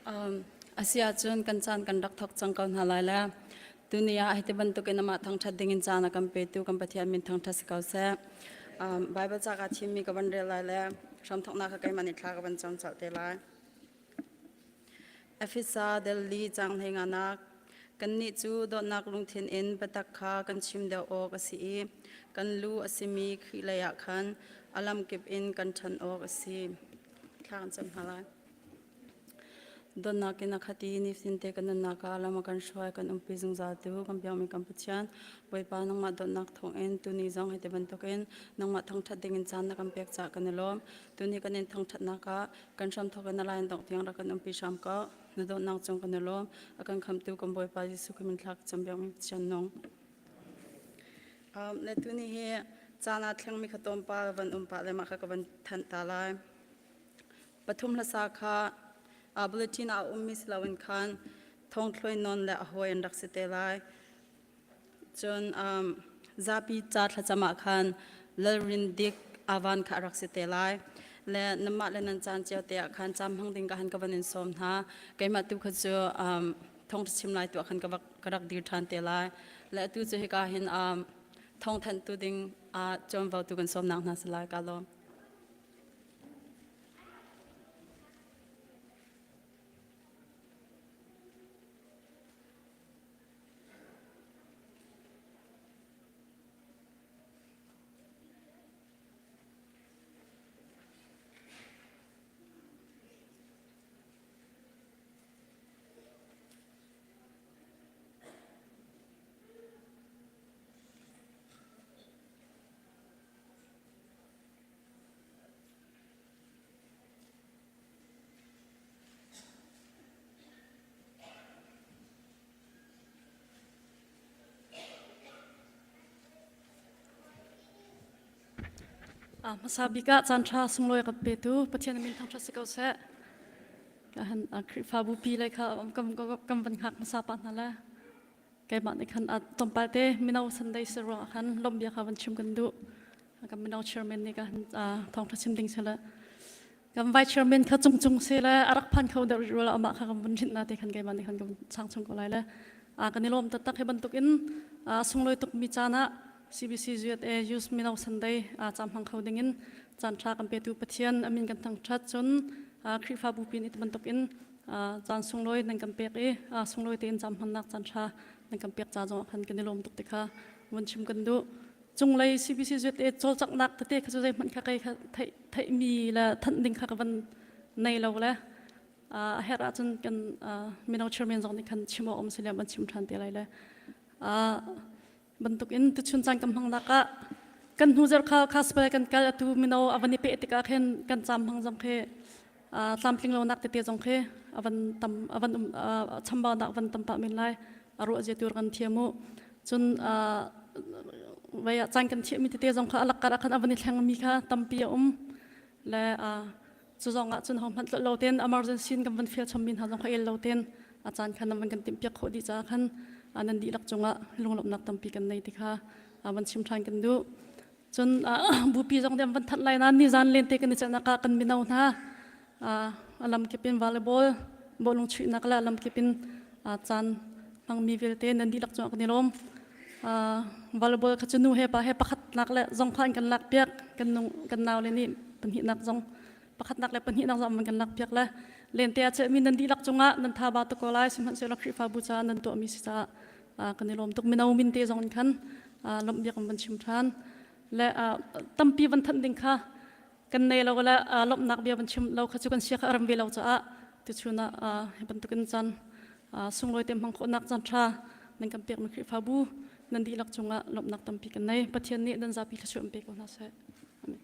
Um, asiahcun kan caan kan rak thok cang ko hna lai le tuni ah hiti bantukin amah thangṭhat dingin caan a kan petu kan Pathian min thangṭhat si ko seh. Um, Bible ca kaa thimmi ka van rel lai le hramthoknak kha keimah nih thla ka van cam colh te lai. Efesa Delhi caang hleinganak Kannih cu dawtnak lungthin in biatak kha kan chim deuh awk a si i kan lu a simi Khrih lei ah khan a lamkip in kan ṭhan awk a si. Thla kan cam hna lai. Dawtnak in a khat i nifinte kan nunnak ah lam a kan hruai, kan umpi zungzal tu kan biakmi kan Pathian, Bawipa nangmah dawtnak thawngin tuni zong hiti bantukin nangmah thangṭhat dingin caan na kan pek caah kan i lawm. Tuni kan in thangṭhatnak ah kan hramthawk in a lai in dongh tiang rak kan umpi hram ko. Na dawtnak cung kan i lawm. A kan khamtu kan Bawipa Jesuh Khrih min thla ka cam biakmi Pathian nung. Um, le tuni hi caan aa thlengmi kha tlawmpal van um pah le mah kha ka van thanh ta lai. Pathum hlasa kha bulletin ah a ummi si loin khan thongthluai nawn le a hawi an rak si te lai. Cun zapi ca thlacam ah khan lalrin dik avan kha a rak si te lai. Le namah le nan caan cio te ah khan cam hmang ding ka han ka van in sawm hna. Keimah tu kha cu thong chim lai tu ah khan ka rak dir ṭhan te lai. Le atu cu hika hin thong thanhtu ding ah ṭuanvo tu kan sawmnak hna si lai ka lawm. Hmasa bik ah caan ṭha sunglawi kan petu Pathian min thangṭhat si ko seh. Ka han Khrihfabu pi le kha kan van hngak hmasa pah hna le. Keimah nih khan tlawmpal te mino Sunday si ruangah khan lawmhbia kha van chim kan duh. Kan mino chairman nih ka thawngṭha chim ding sile kan vice chairman kha cung cung sile a rak phan kho deuh rih rua amah kha kan vun hrinh na te khan keimah nih khan kan chang chung ko lai le kan i lawm taktak hi bantuk in sunglawi tuk mi caan ah CBC USA Youth Mino Sunday cam hmang kho ding in caan ṭha kan petu Pathian amin kan thangṭhat cun Khrihfabu pin i bantuk in caan sunglawi nan kan pek i sunglawi tein cam hmannak caan ṭha nan kan pek ca zong khan kan i lawm tuk ti kha vun chim kan duh cunglei CBC ZA cawlcanghnak tete kha cu zeihmanh kha kei kha theih theihmi le thanh ding kha ka van nei lo le a herh ahcun kan mino chairman zong nih khan chim awk um si le van chim ṭhan te lai le bantuk in tuchun caan kan hmang nak ah kan hnu zer kha khaspel kan kal atu mino avan i pe tikah khin kan cam hmang zong khi tlamtling lo nak tete zong khi avan tam avan um chambau nak van tam pah men lai a ruah zia tur kan thiam u cun vei ah caan kan thiam mi tete zong kha alak kar ah khan avan i thleng mi kha tampi a um le cu zong ah cun ho hmanh lo ten emergency in kan van fial chom mi hna zong kha el lo ten a caan khan van kan timh piak khawh dih caah khan nan dihlak cungah lunglawmhnak tampi kan nei ti kha van chim ṭhan kan duh cun bupi zong van thanh lai na ni zan len te kan i celhnak ah kan mino hna. A lamkip in volleyball bawlung chuihnak le a lamkip in caan hmangmi vialte nan dihlak cungah kan i lawm. Volleyball kha cu nu he pa he pakhatnak le zong kha an kan lak piak kan nung kan nau le nih pahnihnak zong pakhatnak le pahnihnak zong an kan lak piak le lente a cehmi nan dihlak cungah nan tha ba tuk ko lai sihmanhsehlaw Khrihfabu caah nan tuahmi si caah kan i lawm tuk mino min te zong in khan lawmh bia kan van chim ṭhan le tampi van thanh ding kha kan nei lo le lawmhnak bia van chim lo kha cu kan sia kha a ram ve lo caah tuchun ah hi bantukin caan sunglawi te hmang khawhnak caan ṭha nan kan pekmi Khrihfabu nan dihlak cungah lawmhnak tampi kan nei Pathian nih nan zapi thluachuah in pe ko hna seh. Amen.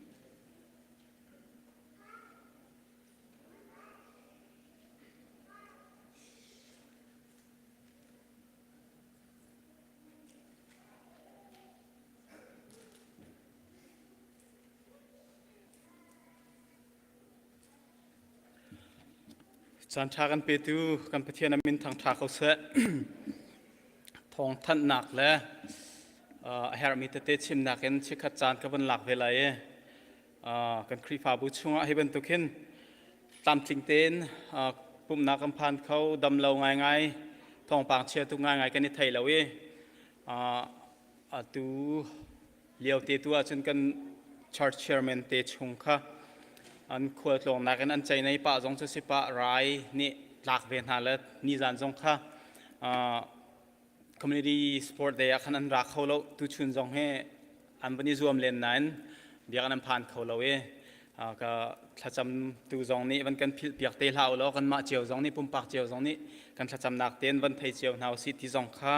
Caan ṭha kan petu kan Pathian a min thangṭha ko seh. Thawngthanhnak le a herhmi tete chimnak in chikkhat caan ka vun lak ve lai i kan Khrihfabu chungah hi bantuk hin tlamtling tein pumhnak kan phan kho dam lo ngaingai thawngpang chia tuk ngaingai kan i thei lo i atu lio te tu ahcun kan church chairman te chung kha an khualtlawngnak in an ceinei pah zong cu si pah rai nih tlak ve hna le nizan zong kha community sport day ah khan an ra kho lo tuchun zong hi an van i zuam len nain biakinn an phan kho lo i ka thlacam tu zong nih van kan philh piak te hlah u law kanmah cio zong nih pumpak cio zong nih kan thlacamnak tein van thei cio hna usih ti zong kha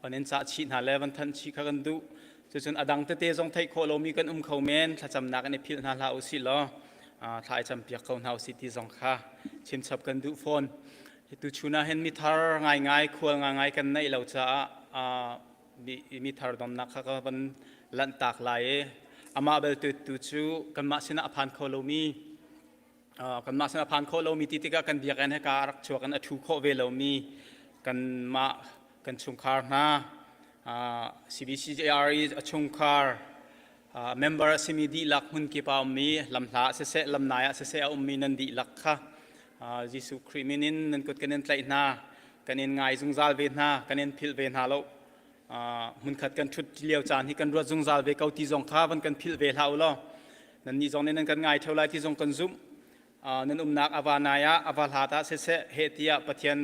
van in cah chih hna le van thanh chih kha kan duh. Cucun a dang tete zong theih khawh lomi kan um kho men thlacamnak in i philh hna hlah usih law thla i campiak ko hna usih ti zong kha chimchap kan duh fawn. Tu chun ah hin mithar ngaingai khual ngaingai kan neih lo caah mithar donnak kha ka van lanhtak lai i amah belte tu cu kanmah sinah a phan kho lomi kanmah sinah a phan khawh lomi ti tikah kan biakinn he ka rak chuak in a ṭhu khawh ve lomi kanmah kan chungkhar hna CBCJR i a chungkhar member a simi dihlak hmun kip ah ummi lamhla ah siseh lamnai ah siseh a ummi nan dihlak kha Jesuh Khrih min in nan kut kan in tlaih hna kan in ngai zungzal ve hna kan in philh ve hna lo hmunkhat kan ṭhut lio caan hi kan ruat zungzal ve ko ti zong kha van kan philh ve hlah u law nannih zong nih nan kan ngai ṭheo lai ti zong kan zumh nan umnak a va nai ah a va hlat ah siseh heh tiah Pathian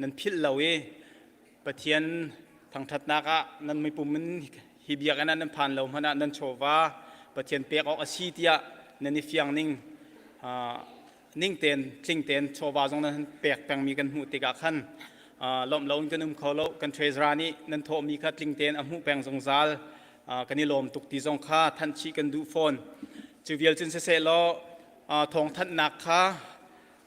nan philh lo i Pathian thangṭhatnak ah nan mipum in hi biakinn ah nan phan lo hmanh ah nan chawva Pathian pek awk a si tiah nan i fiang ning ning tein tling tein chawva zong nan pek pengmi kan hmuh tikah khan lawmh lo in kan um kho lo kan treasurer nih nan thawhmi kha tling tein a hmuh peng zungzal kan i lawm tuk ti zong kha thanh chih kan duh fawn cu vial cun siseh law thawngthanhnak kha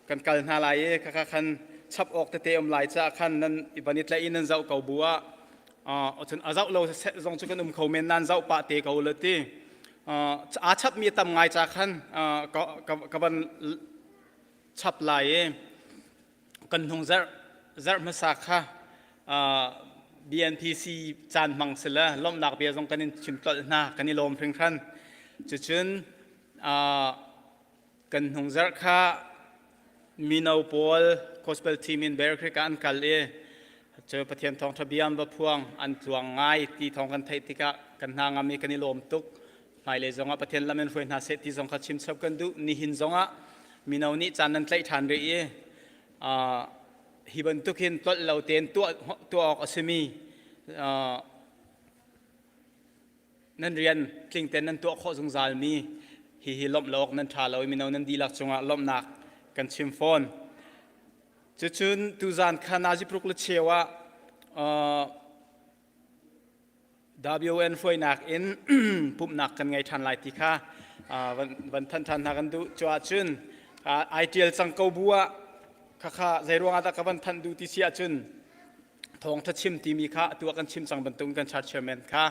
kan kal hna lai i khakha khan chap awk tete um lai caah khan nan i van i tlaih i nan zoh ko bu ah cun a zoh lo zong cu kan um kho men nan zoh pah te ko le ti aa chapmi tam ngai ca khan ka van chap lai i kan hnung zarh zarh hmasa kha BNPC caan hmang sila lawmhnak bia zong kan in chim tlolh hna kan i lawm hringhran cucun Kan hnung zarh kha mino pawl gospel team in Bear Creek ah an kal i cu Pathian thawngṭha bia an va phuang an tluang ngai ti thawng kan theih tikah kan hna ngam i kan i lawm tuk. Hmailei zongah Pathian lam in hruai hna seh ti zong kha chimchap kan duh. Nihin zongah mino nih caan nan tlaih ṭhan rih i hi bantuk hin tlolh lo tein tuah tuah awk a simi Nan rian tlingten nan tuah khawh zungzalmi hihi lawmh lo awk nan ṭha lo i mino nan dihlak cungah lawmhnak kan chim fawn. Cucun tuzan kha nazi paruk le cheu ah WN hruainak in pumhnak kan ngei ṭhan lai ti kha van thanh ṭhan hna kan duh. Cu ahcun ai ṭial cang ko bu ah khakha zeiruang ah dah ka van thanh duh ti si ahcun thawngtha chim timi kha atu ah kan chim cang bantuk kan church chairman kha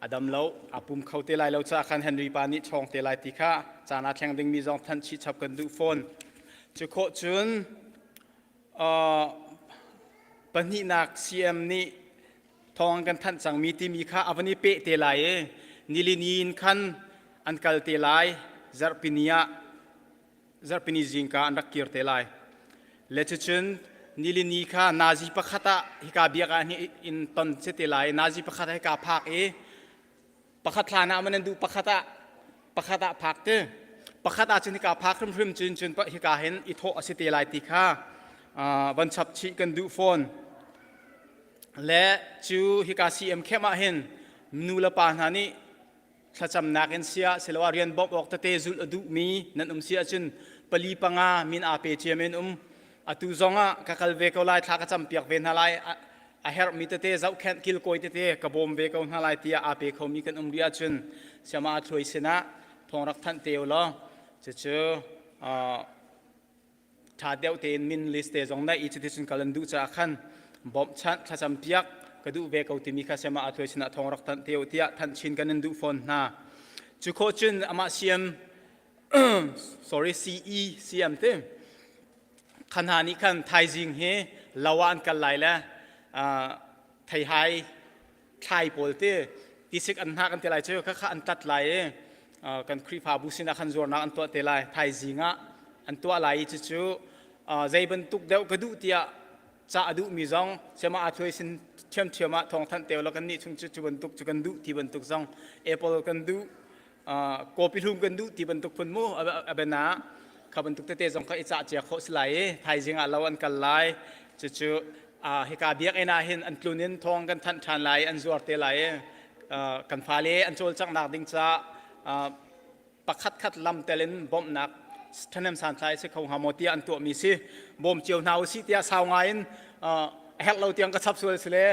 a dam lo a pum kho te lai lo ca khan Henry pa nih chawng te lai ti kha caan aa thleng dingmi zong thanh chih chap kan duh fawn cu khawh cun pahnihnak CM nih thawng kan thanh cangmi timi kha a van i peh te lai i nilini in khan an kal te lai zarhpini ah. Zarhpini zingka an rak kir te lai. Le cucun nilini kha nazi pakhat ah hika biak ah in ton si te lai. Nazi pakhat ah hika phak i pakhat hlan ah man an duh pakhat ah pakhat ah phak te pakhat ah cun hika phak hrimhrim cun cun hika hin i thawh a si te lai ti kha van chap chih kan duh fawn. Le cu hika CM camp ah hin nu le pa hna nih thlacamnak in siah siloah rian bawmh awk tete zulh a duhmi nan um si ahcun pali panga min aa pe ciam in um. Atu zongah ka kal ve ko lai, thla ka campiak ve hna lai, a herhmi tete zohkhenh kilkawi tete ka bawm ve ko hna lai tiah aa pe khomi kan um rih ahcun siama a thluai sinah thawng rak thanh te u law cucu ṭha deuh tein min list te zong naih i cuticun kal an duh caah khan bawmhchanh thlacam piak ka duh ve ko timi kha sema a thuai sinah thawng rak thanh te u tiah thanh chin kan in duh fawn hna. Cu khawh cun amah CM sorry CE CM te khan hna nih khan thaizing hi lo ah an kal lai le theihai thlai pawl te tisik an hna kan ti lai cu kha kha an tat lai i kan Khrihfabu sinah khan zuarnak an tuah te lai thaizing ah an tuah lai i cucu zei bantuk deuh ka duh tiah ca a duhmi zong siama aa thuai sin ṭhiamṭhiam ah thawng thanh te law kan nih chung cu cu bantuk cu kan duh ti bantuk zong apple kan duh kawpi hlum kan duh ti bantuk phun mu a bena kha bantuk tete zong kha i cah cia khawh si lai i thaizing ah lo an kal lai cucu hika biakinn ah hin an tlun in thawng kan thanh ṭhan lai an zuar te lai i kan fale an cawlcanghnak ding ca pakhat khat lam tel in bawmhnak ṭhahnem santlai si kho hnga maw tiah an tuahmi si bawm cio hna usih tiah sau ngai in a herh lo tiang ka chap sual si le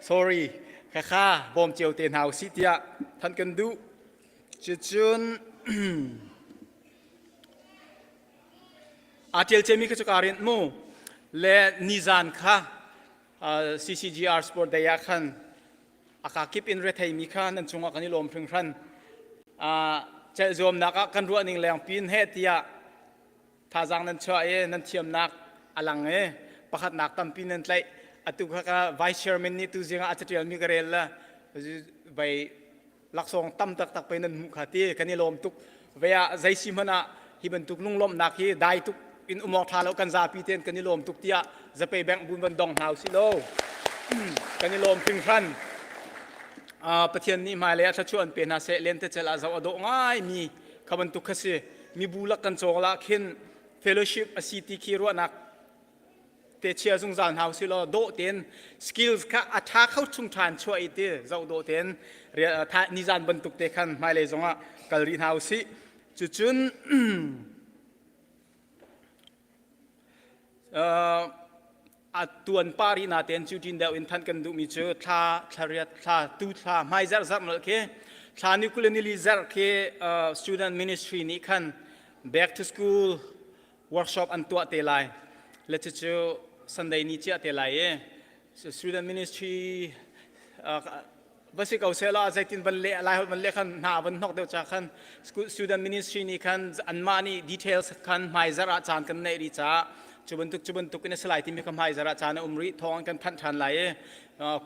sorry khakha bawm cio te hna usih tiah thanh kan duh cucun Aa ṭial ciami kha cu kaa rinh mu. Le nizan kha CCGR Sport Day ah khan a kakip in retheimi kha nan cungah kan i lawm hringhran. Celh zuamnak ah kan ruah ning leng pin he tiah thazaang nan chuah i nan thiamnak a lang i pakhatnak tampi nan tlaih. Atu kha ka vice chairman nih tu zing ah a caṭialmi ka rel le vai laksawng tam taktak pe nan hmuh kha ti kan i lawm tuk ve ah zei si hmanh ah hi bantuk lunglawmhnak hi dai tuk in um awk ṭha lo kan zapi tein kan i lawm tuk tiah zapei bank bun van dong hna usih law kan i lawm hringhran Pathian nih hmailei ah thluachuah an pe hna seh lentecelh ah zoh a dawh ngai mi kha bantuk kha si mibu lak kan cawng la khin fellowship a si ti khi ruahnak te chia zungzal hna usih law dawh tein skills kha a ṭha kho chung ṭhan chuah i ti zoh dawh tein nizan bantuk te khan hmailei zongah kal rih hna usih cucun a tuan pa rih na tein cu tin deuh in than kan duhmi cu thla thlariat thla tu thla hmai zarh zarh nolh khi thla ni kul ni li zarh khi student ministry nih khan back to school workshop an tuah te lai le cucu Sunday ni ciah te lai i student ministry va si ko seh la zeitin van le lai van le khan hna van hnok deuh cha khan student ministry nih khan anmah nih details khan hmai zarh ah caan kan neih rih caah cu bantuk cu bantuk in a si lai timi kha hmai zarh ah caan a um rih thawng kan thanh ṭhan lai i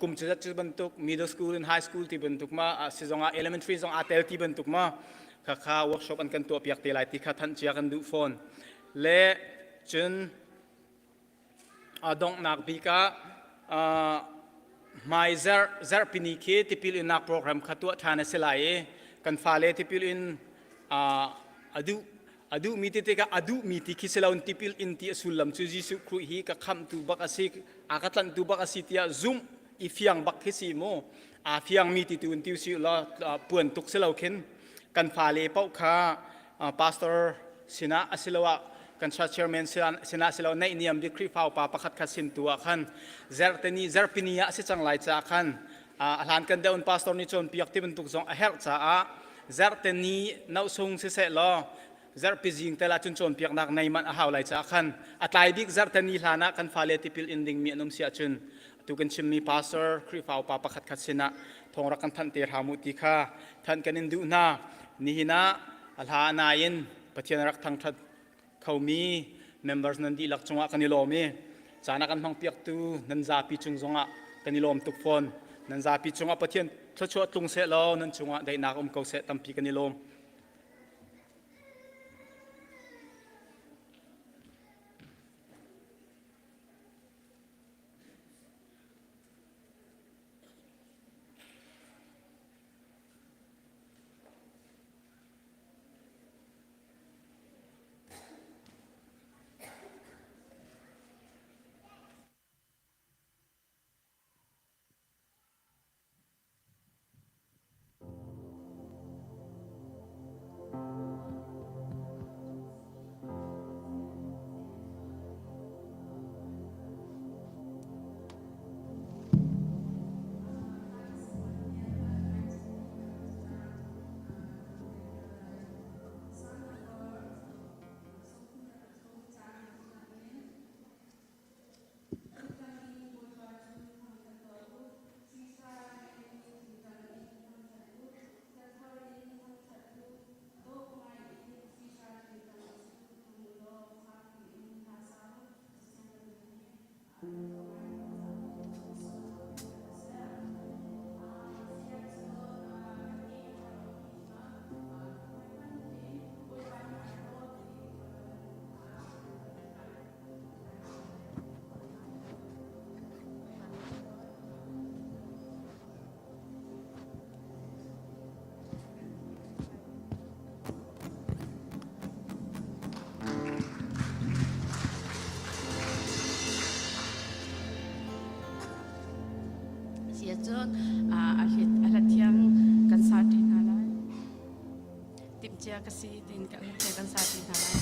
kum cu zat cu bantuk middle school in high school ti bantuk ma si zongah elementary zong aa tel ti bantuk ma Khakha workshop an kan tuahpiak te lai ti kha thanh cia kan duh fawn. Le cun a donghnak bik ah hmai zarh zarhpini khi tipil innak program kha tuah ṭhan a si lai i kan fale tipil in a duh a duhmi ti tikah a duhmi ti khi si loin tipil in ti a sullam cu Jesuh Khrih hi ka khamhtu bak a si a ka tlanhtu bak a si tiah zumh i fiang bak khi si mu aa fiangmi ti tu in ti usih law puan tuk si lo khin kan fale paoh kha pastor sinah asiloah kan church chairman sinah silo naih niam bik Khrihfa upa pakhat kha sin tu ah khan zerteni zerpini ah si cang lai caah khan a hlan kan deuh in pastor nih cawnpiak ti bantuk zong a herh caah zerteni nosung siseh law zarhpi zing tel ahcun cawnpiaknak nei manh a hau lai caah khan a tlai bik zarhte ni hlan ah kan fale tipil in dingmi an um si ahcun atu kan chimmi pastor Khrihfa upa pakhat khat sinah thawng rak kan thanh te hram u ti kha thanh kan in duh hna nihin ah a hla a nain Pathian rak thangṭhat khomi members nan dihlak cungah kan i lawm i caan a kan hmangpiaktu nan zapi cung zongah kan i lawm tuk fawn nan zapi cungah Pathian thluachuah tlung seh law nan cungah daihnak um ko seh tampi kan i lawm. Cun a hlat thiang kan sa ṭi hna lai. Timhcia ka si tiin kan kan sa ṭi hna lai.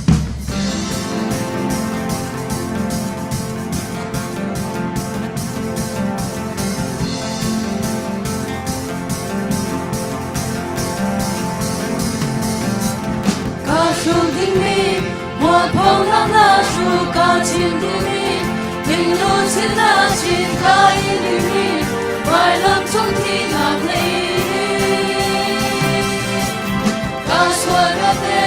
Ka hrum dingmi mualphonak na hru ka chim duhmi thinglu chin na chin ka i limmi vailam cung thihnak nei ka sual vialte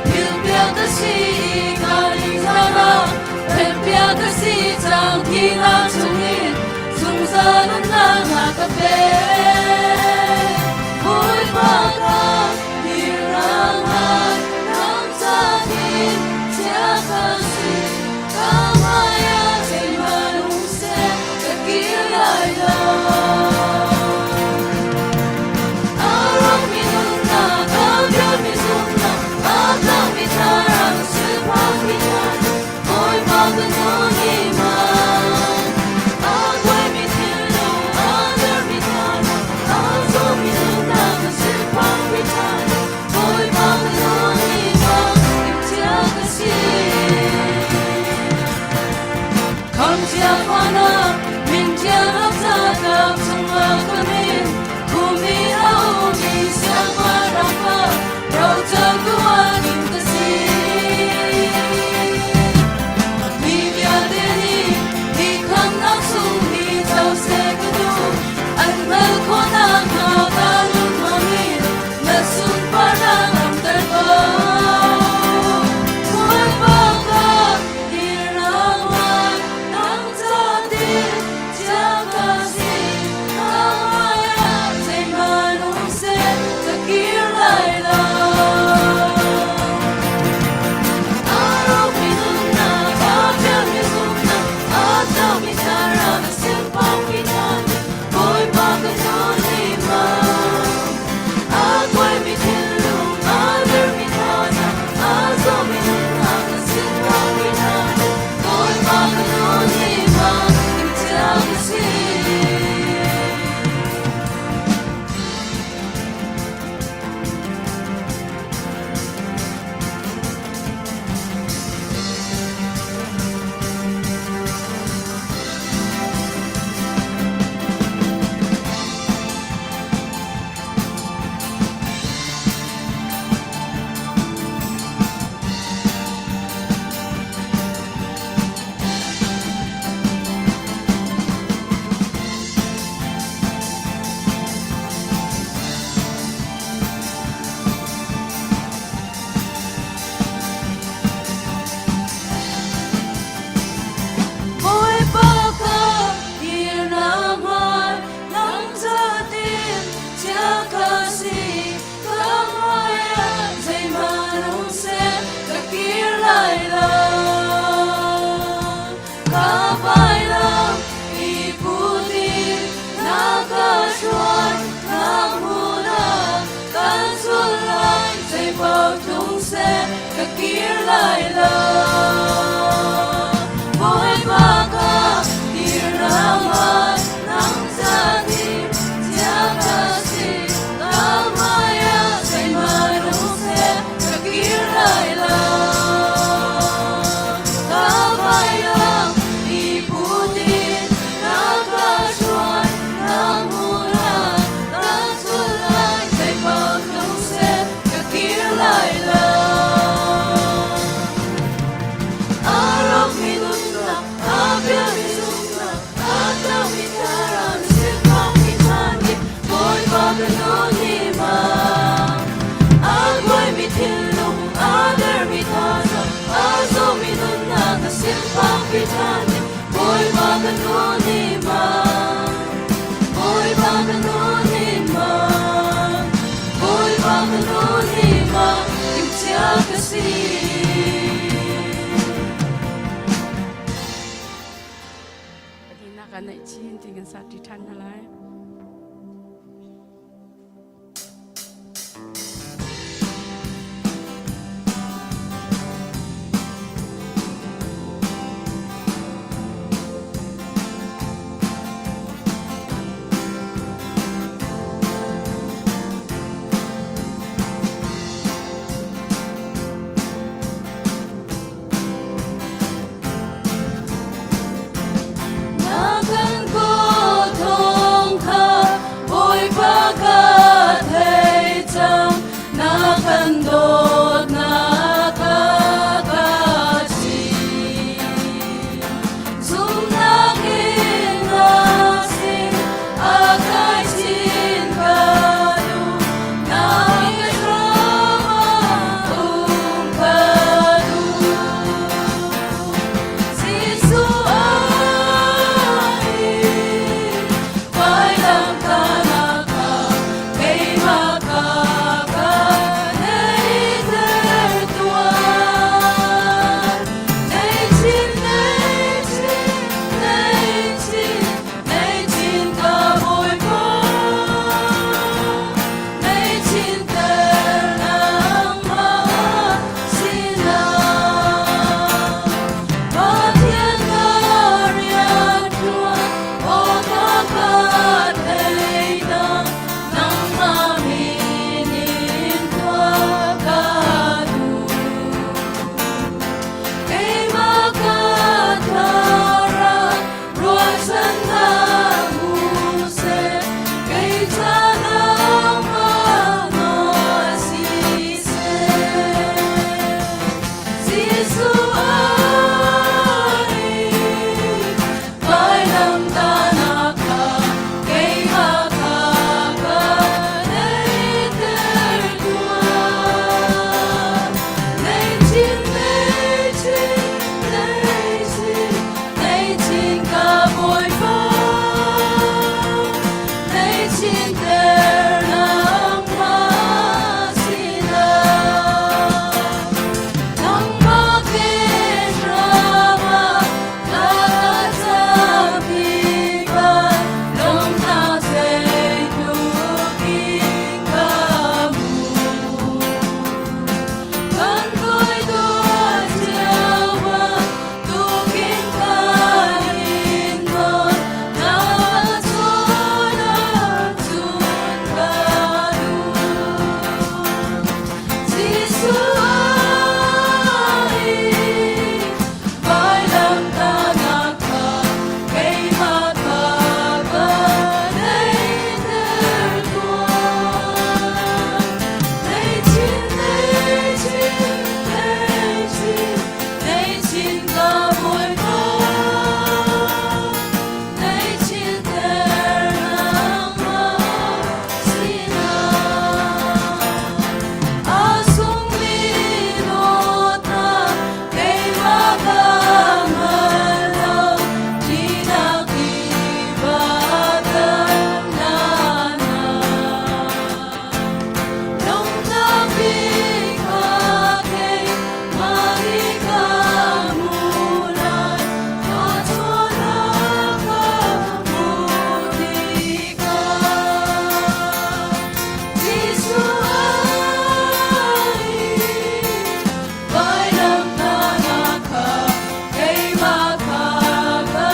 philhpiak ka si i ka ningzahnak phenhpiak ka si cang thihnak chungin zungzal nunnak na ka pek Bawipa ka Bawipa ka dirnak hmai nang zatin chia ka si ka hmai ah zeihmanh um seh ka kir lai lo ka vailam i put in na ka hruai na hmun ah kan zul lai zeipaoh tlung seh ka kir lai lo Bawipa ka dirnak hmai nang zatin chia ka si ka hmai ah zeihmanh um seh ka kir lai lo ka vailam i put in na ka hruai na hmun ah kan zul lai zeipaoh tlung seh ka kir lai lo A rawkmi nunnak, a pialmi zumhnak, a tlaumi thlarau na sifakmi hna nih Bawipa ka nawl i ma. A kuaimi thinlung, a dermi thazaang, a zawmi nunnak na sifakmi hna nih Bawipa ka nawl i ma. Bawipa ka nawl i ma. Bawipa ka nawl i ma, timhcia ka si. Pahnihnak ah naih chin ti kan sa ṭi ṭhan hna lai. Jesuh ai vailamtahnak kha keimah kha ka deiter tuah. Nei chin, nei chin, nei chin, nei chin ka Bawipa. Nei chin ter nangmah sinah. Nangmah ke hramah ka campi ban lawmhnak zeitluk in ka hmu. Kan toidor cio tukin kan in nawl, na chawlak cun ka duh. Jesuh ai vailamtahnak kha keimah kha ka deiter tuah. Nei chin, nei chin, nei chin, nei chin ka Bawipa. Nei chin ter nangmah sinah. A sungmi dawtnak keimah ka hngal lo, tinak i va kan la hna. Lawmhnak bik kha keimah nih ka hmu lai, thluachuahnak ka hmuh tikah. Jesuh ai vailamtahnak kha keimah kha ka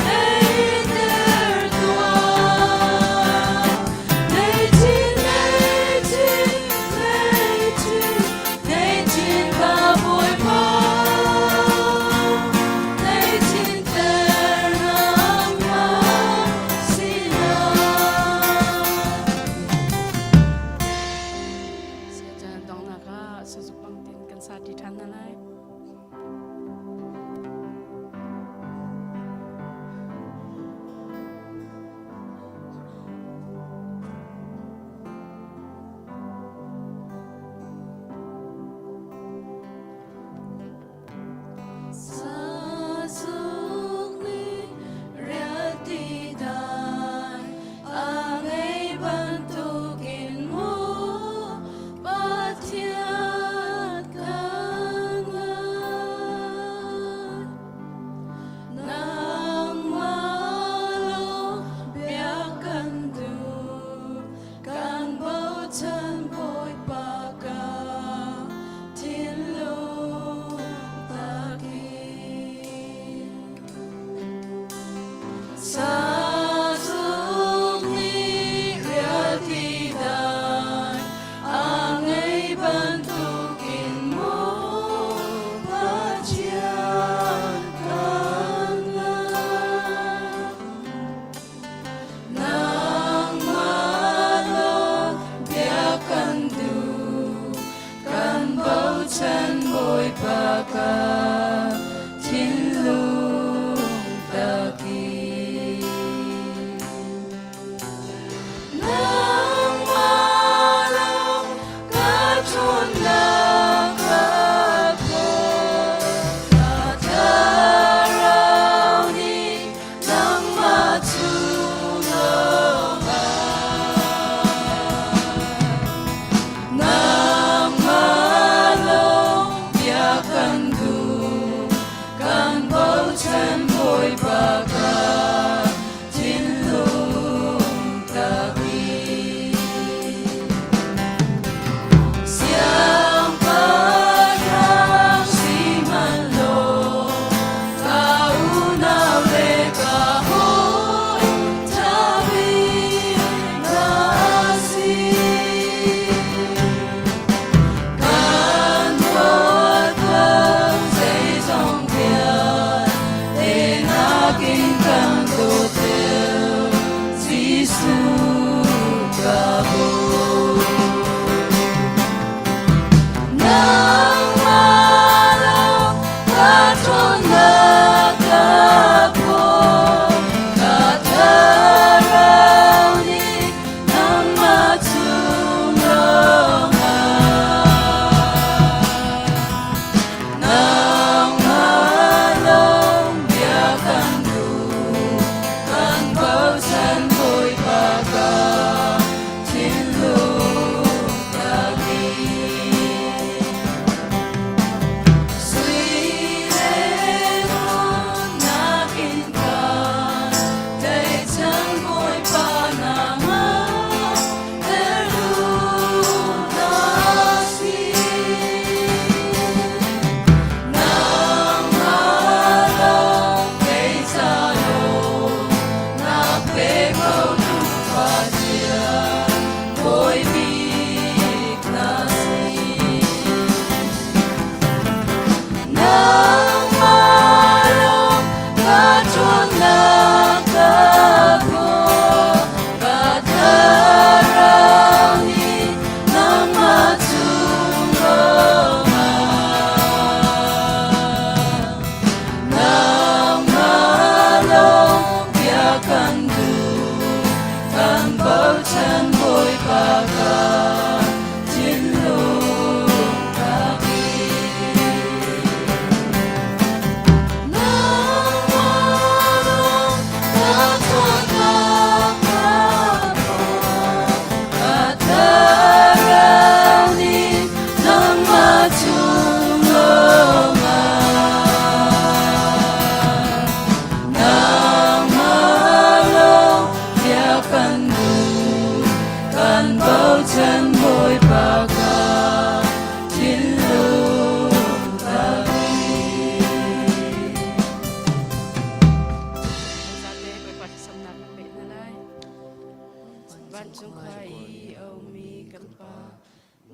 deiter tuah. Nei chin, nei chin, nei chin, nei chin ka Bawipa. Nei chin ter nangmah sinah. Siacan donghnak ah sazuk bang tin kan sa ṭi ṭhan hna lai. Sazuk nih rialti dai a ngei bantukin mu Pathian kan ngai. Nangmah lawng biak kan duh, kan bochan Bawipa ka thinlung takin. Sazuk nih rialti dai a ngei bantukin mu Pathian kan ngai. Nangmah lawng biak kan duh, kan bochan Bawipa ka thinlung takin. Nangmah lawng ka ṭhawnnak ka kawl, ka thlarau nih nangmah chung lawngah. Nangmah lawng biak kan duh,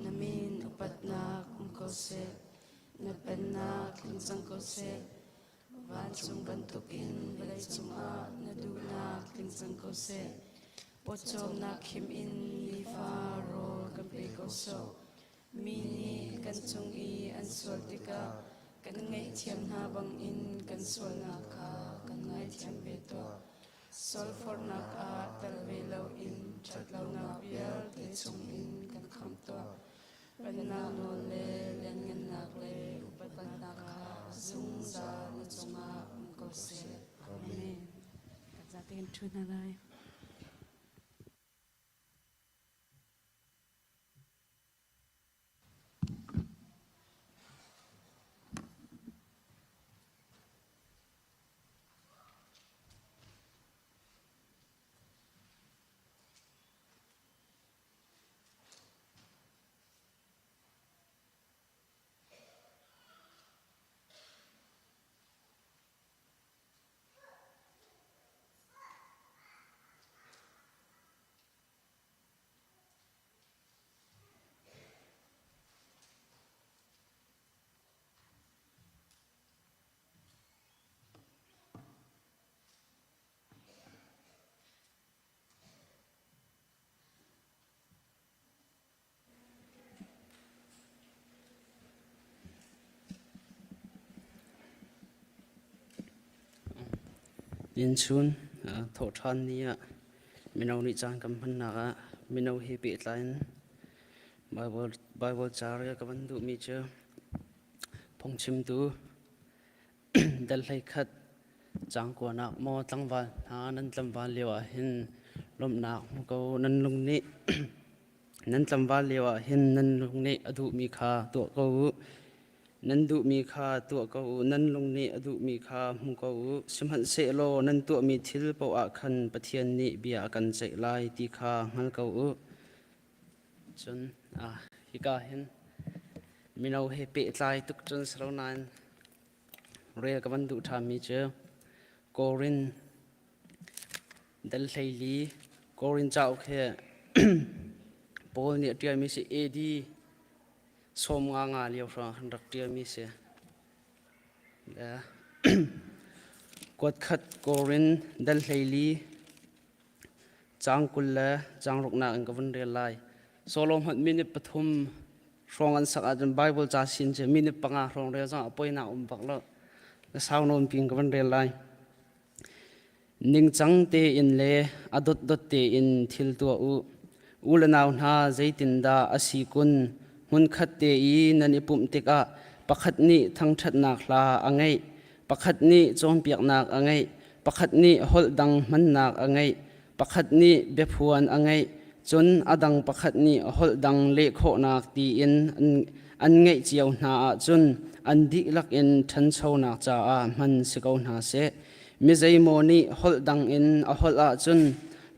Na min upatnak um ko seh. Na pennak tling cang ko seh. Vancung bantukin vawlei cungah na duhnak tling cang ko seh. Pawcawmnak khim in nifa rawl kan pe ko sawh. Mi nih kan cung i an sual tikah kan ngaihthiam hna bangin kan sualnak kha kan ngaithiam ve tuah. Sualforhnak ah tel ve loin ṭhatlonak vialte chungin kan khamh tuah. Pennak nawl le lianngannak le upatnak kha zungzal na cungah um ko seh. Amen. Kan zate kan ṭhu hna lai. Innchun thawhṭhan ni ah mino nih caan kan hmannak ah mino he pehtlai in Baibal ca rel ka van duhmi cu phungchimtu dal 11 caang kuanak maw tlangval hna nan tlangval lio ah hin lawmhnak hmu ko nan lung nih nan tlangval lio ah hin nan lung nih a duhmi kha tuah ko u. Nan duhmi kha tuah ko u, nan lung nih a duhmi kha hmu ko u. Sihmanhsehlaw nan tuahmi thil paoh ah khan Pathian nih bia a kan ceih lai ti kha hngal ko u. Cun hika hin mino he pehtlai tuk cun si lo nain rel ka van duh ṭhanmi cu Korin dal 14 Korin cauk hi Paul nih a ṭialmi si AD 95 lio hrawng an rak ṭialmi si. Kuat khat Korin dal 14 caang 20 le caang ruknak in ka vun rel lai. Solo hmanh minute pathum hrawng an sak ahcun Bible ca sin cu minute panga hrawng rel zong ah poinak um bak lo. Na sau nawn pin ka vun rel lai. Ningcang tein le a dotdot tein thil tuah u. U le nau hna zeitindah a si kun? Hmunkhat te i nan i pumh tikah pakhat nih thangṭhatnak hla a ngeih, pakhat nih cawnpiaknak a ngeih, pakhat nih holh dang hmannak a ngeih, pakhat nih biaphuan a ngeih, cun a dang pakhat nih holh dang leh khawhnak tiin an ngeih cio hna ahcun an dihlak in ṭhanchonak caah hman si ko hna seh. Mi zeimaw nih holh dang in a holh ahcun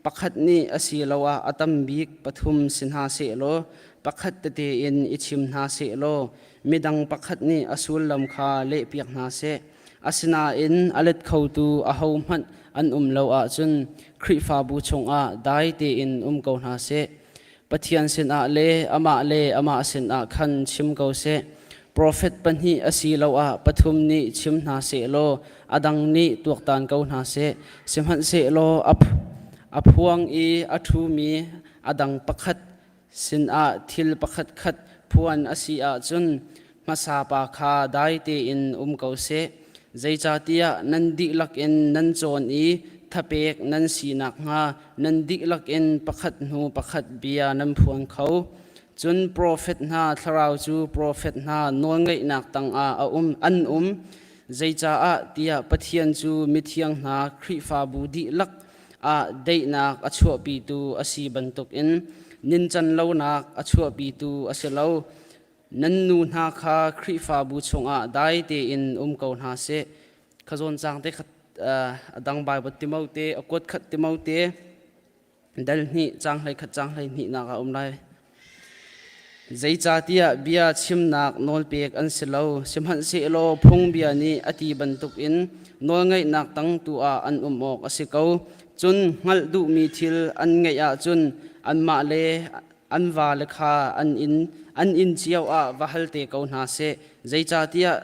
pakhat nih asiloah a tam bik pathum si hna sehlaw pakhat tete in i chim hna sehlaw midang pakhat nih a sullam kha lehpiak hna seh. Asinain a let khotu ahohmanh an um lo ahcun Khrihfabu chungah dai tein um ko hna seh. Pathian sinah le amah le amah sinah khan chim ko seh. Profet pahnih asiloah pathum nih chim hna sehlaw a dang nih tuaktan ko hna seh. Sihmanhsehlaw a phuang i a ṭhumi a dang pakhat sinah thil pakhatkhat phuan a si ahcun hmasa pa kha dai tein um ko seh. Zeicahtiah nan dihlak in nan cawn i thapek nan si nakhnga nan dihlak in pakhat hnu pakhat bia nan phuan kho. Cun profet hna thlarau cu profet hna nawlngeihnak tangah a um, an um. Zeicaah tiah Pathian cu mithiang hna Khrihfabu dihlak ah daihnak a chuahpitu a si bantukin nincan lonak a chuahpitu a si lo. Nan nu hna kha Khrihfabu chungah dai tein um ko hna seh. Kha zawn caang te kha a dang Baibal Timote a kuat khat Timote dal hnih caang 11 caang 12 nak ah um lai. Zeicahtiah bia chimnak nawlpek an si lo, sihmanhsehlaw phungbia nih a ti bantukin nawlngaihnak tang tu ah an um awk a si ko. Cun hngalh duhmi thil an ngeih ahcun anmah le An vale kha an inn an inn cio ah va hal te ko hna seh. Zeicahtiah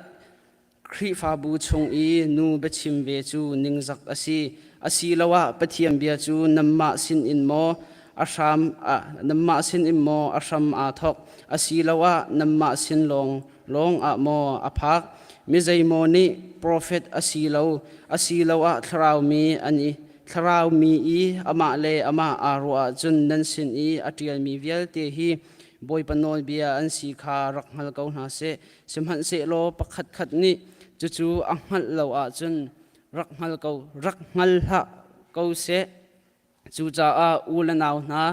Khrihfabu chung i nu biachim ve cu ningzak a si. Asiloah Pathian bia cu nanmah sinin maw a hram nanmah sinin maw a hram aa thawk? Asiloah nanmah sin lawng lawng ah maw a phak? Mi zeimaw nih profet a si lo asiloah thlarau mi an i thlarau mi i amah le amah aa ruah ahcun nan sin i a ṭialmi vialte hi Bawipa nawlbia an si kha rak hngal ko hna seh. Sihmanhsehlaw pakhatkhat nih cucu a hngalh lo ahcun rak hngal ko rak hngal hlah ko seh. Cucaah u le nau hna,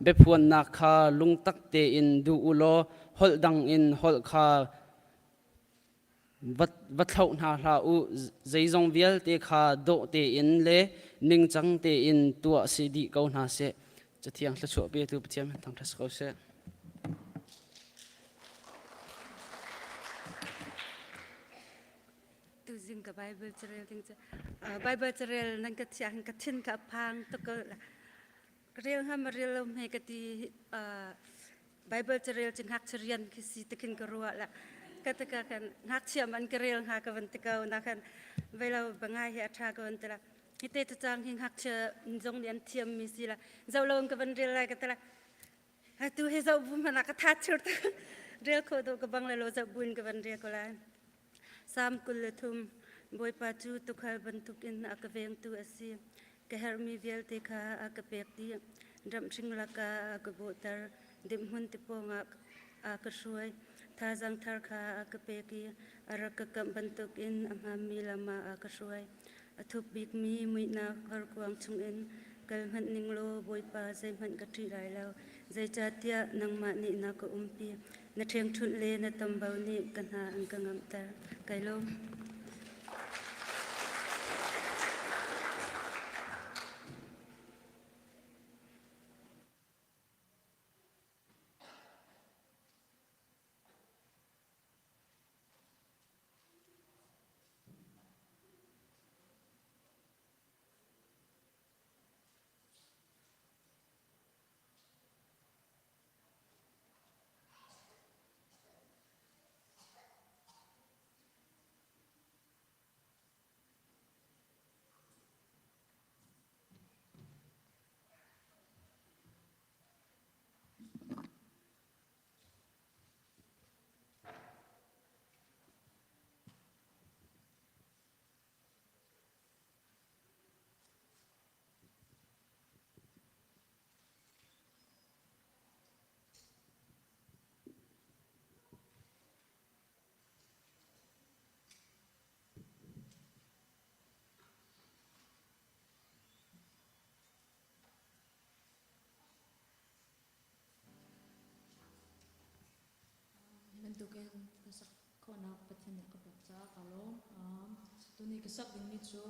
biaphuannak kha lungtak tein duh u law holh dang in holh kha va thlauh hna hlah u. Zeizong vialte kha dawh tein le ningcang tein tuah si dih ko hna seh. Cathiang thluachuah petu Pathian thangṭhat si ko seh. Tuzing ka Bible carel ding cu Bible carel nan ka thiah hin ka thin ka phang tuk ko ka rel hnga ma rel lo hme ka ti Bible carel cu ngakchia rian khi si tikhin ka ruah la ka tika kan ngakchia man ka rel hnga ka van ti ko na khan velo bangai hi a tha ka van ti la hi te cang hi ngakchia zong nih an thiam mi si la zo lo in ka van rel lai ka ti la Atu hi zoh bu hmanh ah ka tha chur rel khawh dawh ka bang le lo zoh buin ka van rel ko lai. Salm 23 Bawipa cu tuukhal bantukin a ka vengtu a si. Ka herhmi vialte kha a ka pek dih. Ramhring lakah a ka bawhter. Dimhmun ti pawngah a ka hruai. Thazaang thar kha a ka pek i a rak ka kamh bantukin a hmaanmi lam ah a ka hruai. A thuk bikmi muihnak horkuang chungin kal hmanh ning law Bawipa zeihmanh ka ṭih lai lo. Zeicahtiah nangmah nih na ka umpi. Na ṭhengṭhunh le na tombo nih ka hna an ka ngamhter. Kai lawm. Hi bantukin ka sak khawhnak Pathian nih a ka pek caah kaa lawm. Tuni ka sak dingmi cu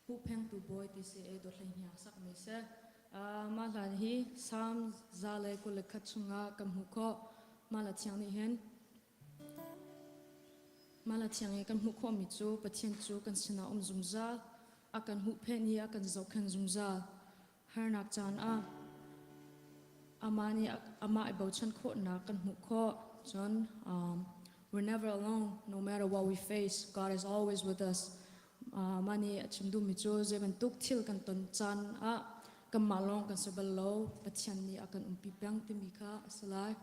Huhphengtu Bawi ti si i Dawt Hlei Hniang sakmi si. Mah hla hi Salm 121 chungah kan hmuh khawh. Mah hla thiang nih hin Mah hla thiang i kan hmuh khawhmi cu Pathian cu kan sinah um zungzal, a kan huhphenh i a kan zohkhenh zungzal. Harnak caan ah amah nih amah i bochan khawhnak kan hmuh khawh. Cun um, we're never alone no matter what we face. God is always with us. Uh, mah nih a chim duhmi cu zei bantuk thil kan ton caan ah kanmah lawng kan si bal lo. Pathian nih a kan umpi peng timi kha a si lai.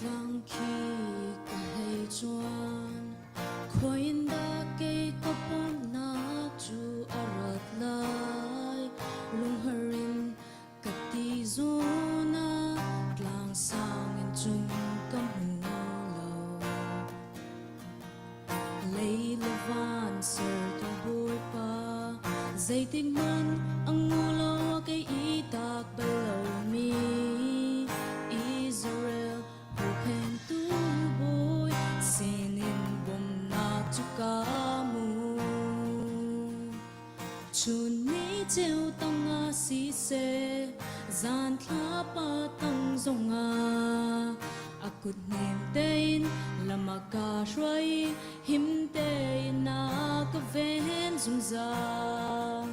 Tlang khi ka hei cuan khuain dah kei ka pawmnak cu a rat lai lunghar in Ka ti zawn ah tlangsang in cun ka hmu lo. Lei le van sertu Bawipa, zeitik hmanh a ngu lo kei i tak bal lomi Israel huhphentu Bawi sinin bawmhnak cu ka hmu. ceu tangah siseh, zan thlapa tang zongah a kut nem tein lam a ka hruai i him tein a ka ven zungzal.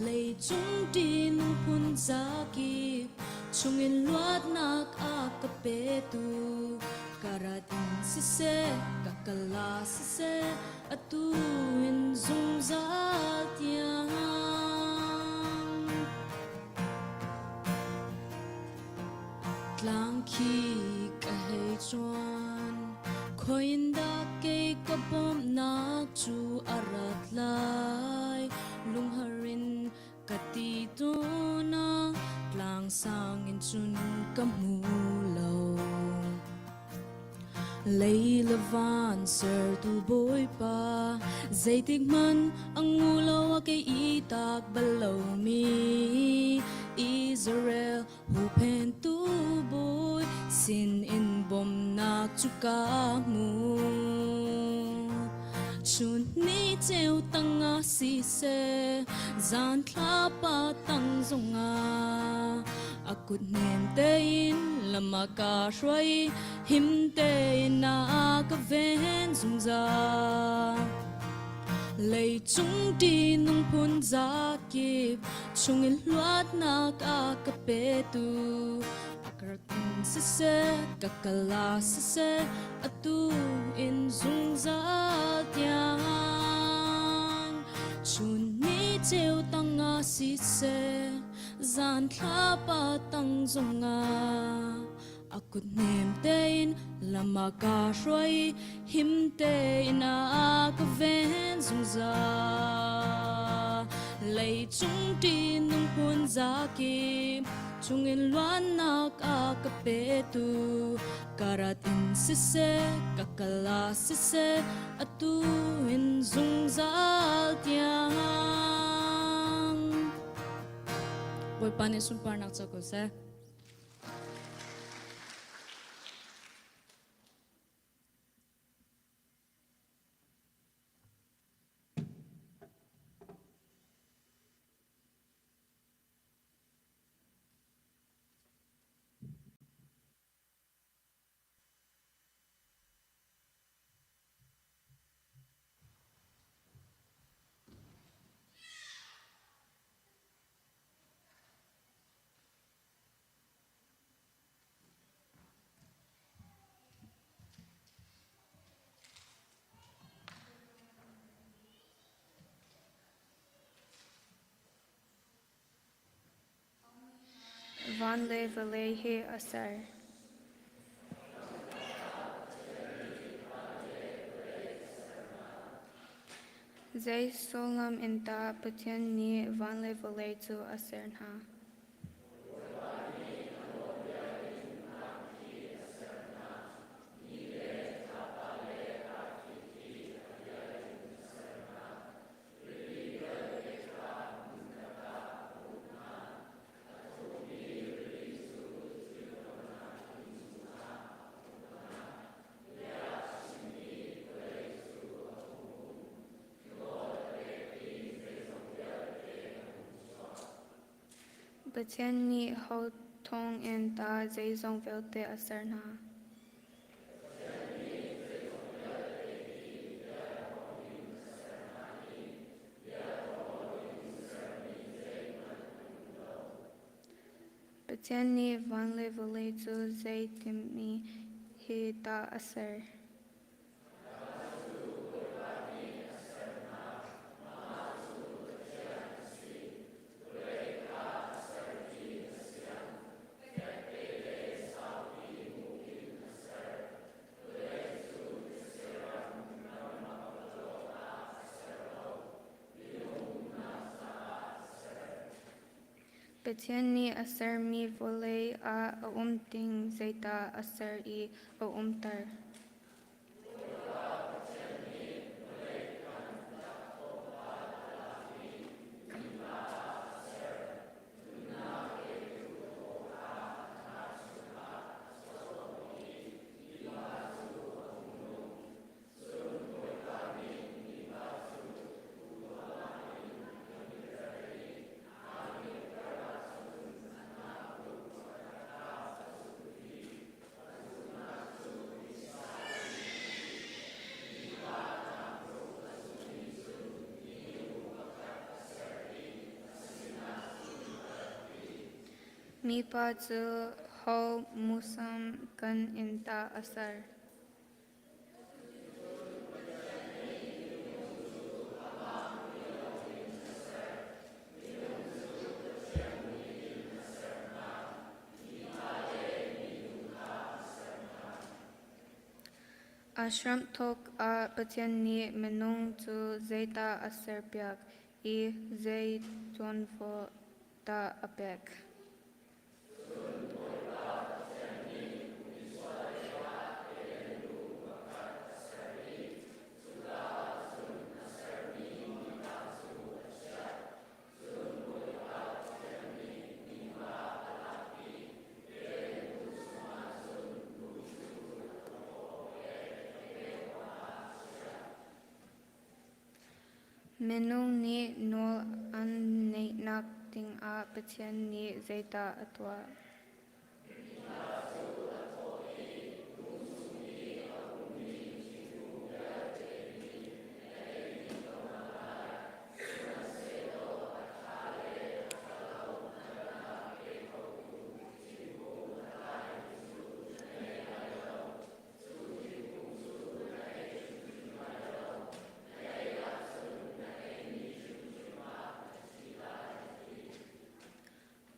Leicung ṭihnung phun zakip chungin luatnak a ka petu ka rat in siseh ka kal ah siseh atu in zungzal tiang. Tlang khi ka hei cuan khoin dah kei ka bawmhnak cu a rat lai lunghar in ka ti tawn ah tlang sang in cun ka hmu lo. Lei le van sertu Bawipa zeitik hmanh a ngu lo a kei i tak bal lomi Israel Huhphentu bawi sinin bawmhnak cu ka hmu. Chun ni ceu tangah siseh, zan thlapa tang zongah a kut nem tein lam a ka hruai, him tein a ka ven zungzal. Leicung ṭihnung phun zakip chungin luatnak a ka petu ka rak in siseh ka kal ah siseh atu in zungzal tiang chun ni ceu tangah siseh zan thlapa tang zongah A kut nem tein lam a ka hruai i him tein a ka ven zungzal. Leicung ṭihnung phun zakip chungin luannak a ka petu ka rat in siseh ka kal ah siseh atu in zungzal tiang. Bawipa nih sunparnak co ko seh. Van le vawlei hi a ser. Zei sullam in dah Pathian nih van le vawlei cu a ser hna? Pathian nih ho thawngin dah zeizong vialte a ser hna? Pathian nih van le vawlei cu zei timi he dah a ser? Pathian nih a sermi vawlei ah a um ding zeidah a ser i a umter? Mipa cu ho muisam kan in dah a ser? A hramthawk ah Pathian nih minung cu zeidah a serpiak i zei ṭuanvo dah a pek? Minung nih nawl an neihnak dingah Pathian nih zeidah a tuah?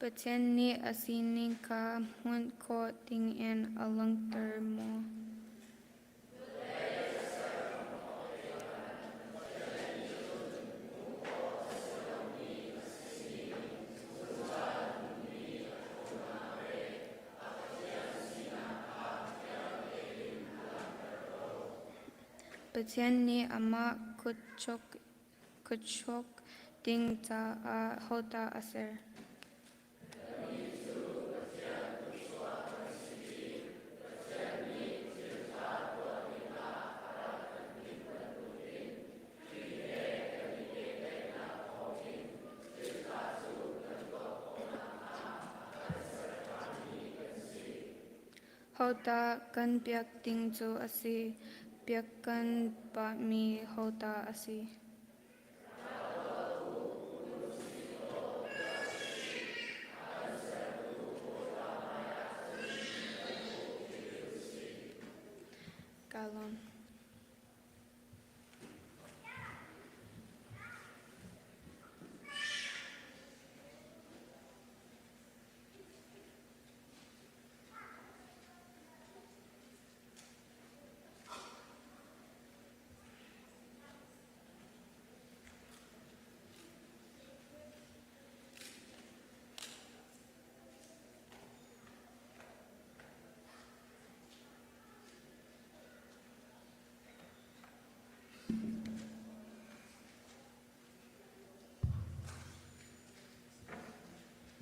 Pathian nih a sining kha hmuh khawh dingin a langhter maw? Pathian nih amah kutchok ding caah hodah a ser? Hodah kan biak ding cu a si? Biak kan pahmi hodah a si? Kaa lawm.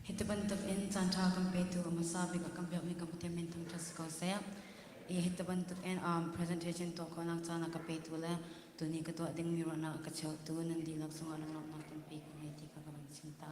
Hiti bantuk in caanṭha kan petu hmasa bik ah kan biakmi kan Pathian min thangṭhat si ko seh. I hiti bantuk in um, presentation tuah khawhnak caan a ka petu le tuni ka tuah dingmi ruahnak a ka cheutu nan dihlak cungah lunglawmhnak tampi ka ngei ti kha ka van chim ta.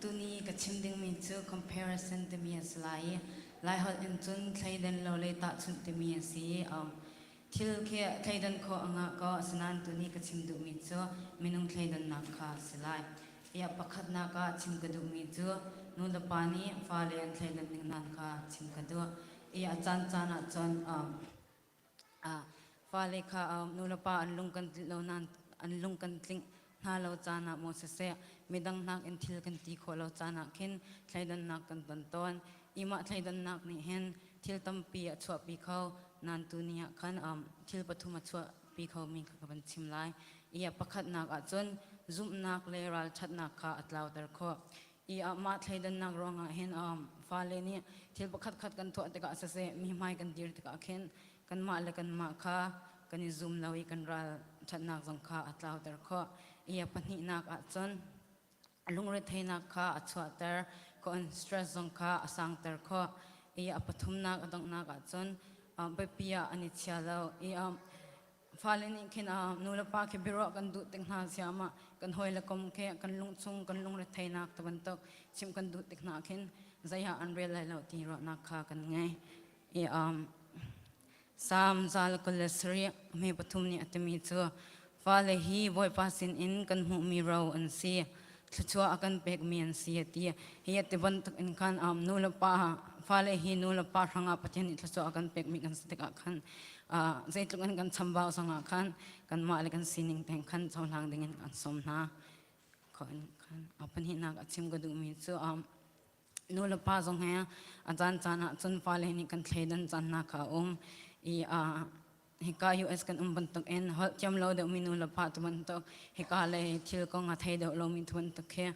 Tuni ka chim dingmi cu comparison timi a si lai i Laiholh in cun thleidan lo le tahchunh timi a si. Um, thil khi thleidan khawh a ngah ko asinain tuni ka chim duhmi cu minung thleidannak kha a si lai. Ia pakhatnak ah chim ka duhmi cu nu le pa nih fale an thleidan ning nan kha chim ka duh. I a caan caan ah cun um, Fale kha nulepa an lung kan tlinh lo nain an lung kan tlinh hna lo caan ah maw siseh midang nakin thil kan ti khawh lo caan ah khin thleidannak kan ton tawn. I mah thleidannak nih hin thil tampi a chuahpi kho. Nain tuni ah khan thil pathum a chuahpi khomi kha ka van chim lai. I a pakhatnak ahcun zumhnak le ralṭhatnak kha a tlauter khawh. I mah thleidannak ruangah hin fale nih thil pakhat khat kan tuah tikah siseh mi hmai kan dir tikah khin kanmah le kanmah kha kan i zum lo i kan ral ṭhatnak zong kha a tlauter khawh. I a pahnihnak ahcun lungretheihnak kha a chuahter khawh stress zong kha a sangter khawh. I a pathumnak a donghnak ahcun biapi ah an i chia lo. I fale nih khin nu le pa khi biaruah kan duh tik hna siamah kan hawi le kom khi kan lungchung kan lungretheihnak te bantuk chimh kan duh tik hna khin zei ah an rel lai lo ti ruahnak kha kan ngei. I Salm 127 mi pathum nih a timi cu fale hi Bawipa sinin kan hmuhmi ro an si thluachuah a kan pekmi an si a ti. Hi a ti bantuk in khan nu le pa fale hi nu le pa hrangah Pathian nih thluachuah a kan pekmi kan si tikah khan zeitluk in kan chambau zongah khan kanmah le kan sining tein khan cohlang dingin kan sawm hna. Khan a pahnihnak a chim ka duhmi cu nu le pa zong he a caan caan ah cun fale nih kan thleidan caan hna kha a um i hika US kan um bantuk in holh thiam lo deuhmi nu le pa tu bantuk hika lei thil kong a thei deuh lomi tu bantuk khi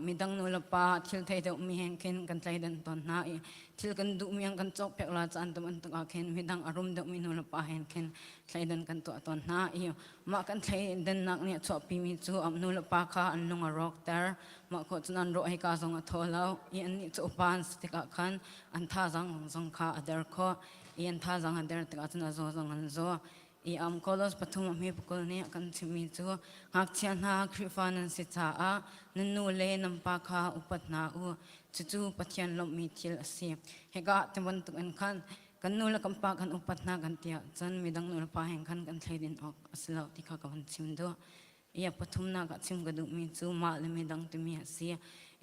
midang nu le pa thil thei deuhmi he khin kan thleidan tawn hna i thil kan duhmi an kan cawk piak la caan tu bantuk ah khin midang a rum deuhmi nu le pa he khin thleidan kan tuah tawn hna i mah kan thleidannak nih a chuahpimi cu nu le pa kha an lung a rawkter. Mah khawh cun an rawh hika zong a thaw lo i annih cu upa an si tikah khan an thazaang zong kha a der khawh i an thazaang a der tikah cun a zaw zong an zaw. I Kolos pathum a hme pakul nih a kan chimhmi cu ngakchia hna Khrihfa nan si caah nan nu le nan pa kha upat hna u. Cucu Pathian lawmhmi thil a si. Hika ti bantuk in khan kan nu le kan pa kan upat hna kan ti ahcun midang nu le pa he khan kan thleidin awk a si lo ti kha ka van chim duh. Ia pathumnak ah chim ka duhmi cu mah le midang timi a si.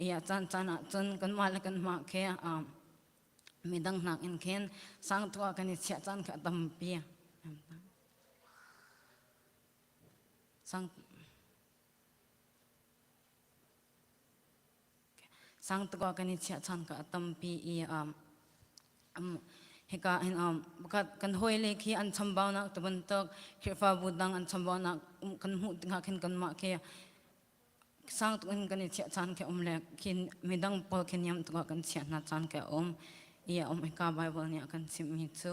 Ia caan caan ah cun kanmah le kanmah khi midang nakin khin sang tu ah kan i chiah caan kha a tampi. Sang Sang tuk ah kan i chiah chan ka a tampi i hika hin kan hawile khi an chambaunak ti bantuk Khrihfabu dang an chambaunak kan hmuh tikah khin kanmah khi sang tuk in kan i chiah caan khi um le khin midang pawl khi niam tuk ah kan chiah hna caan khi a um i a um hika Bible nih a kan chimhmi cu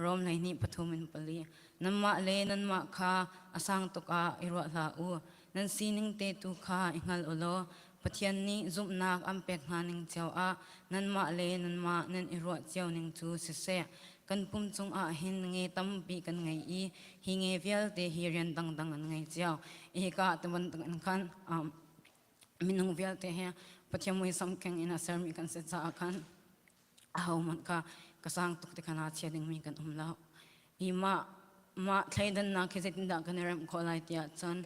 Rom lei nih pathum in pali nanmah le nanmah kha a sang tuk ah i ruah hlah u Nan sining te tu kha i hngal u law Pathian nih zumhnak an pek hna ning cio ah nanmah le nanmah nan i ruah cio ning cu siseh. Kan pum cungah hin nge tampi kan ngei i hi nge vialte hi rian dangdang an ngei cio. Hika ti bantuk in khan minung vialte hi Pathian muisam keng in a sermi kan si caah khan ahohmanh kha ka sang tuk ti khan aa chia dingmi kan um lo. I mah mah thleidannak hi zeitindah kan i remh khawh lai tiah cun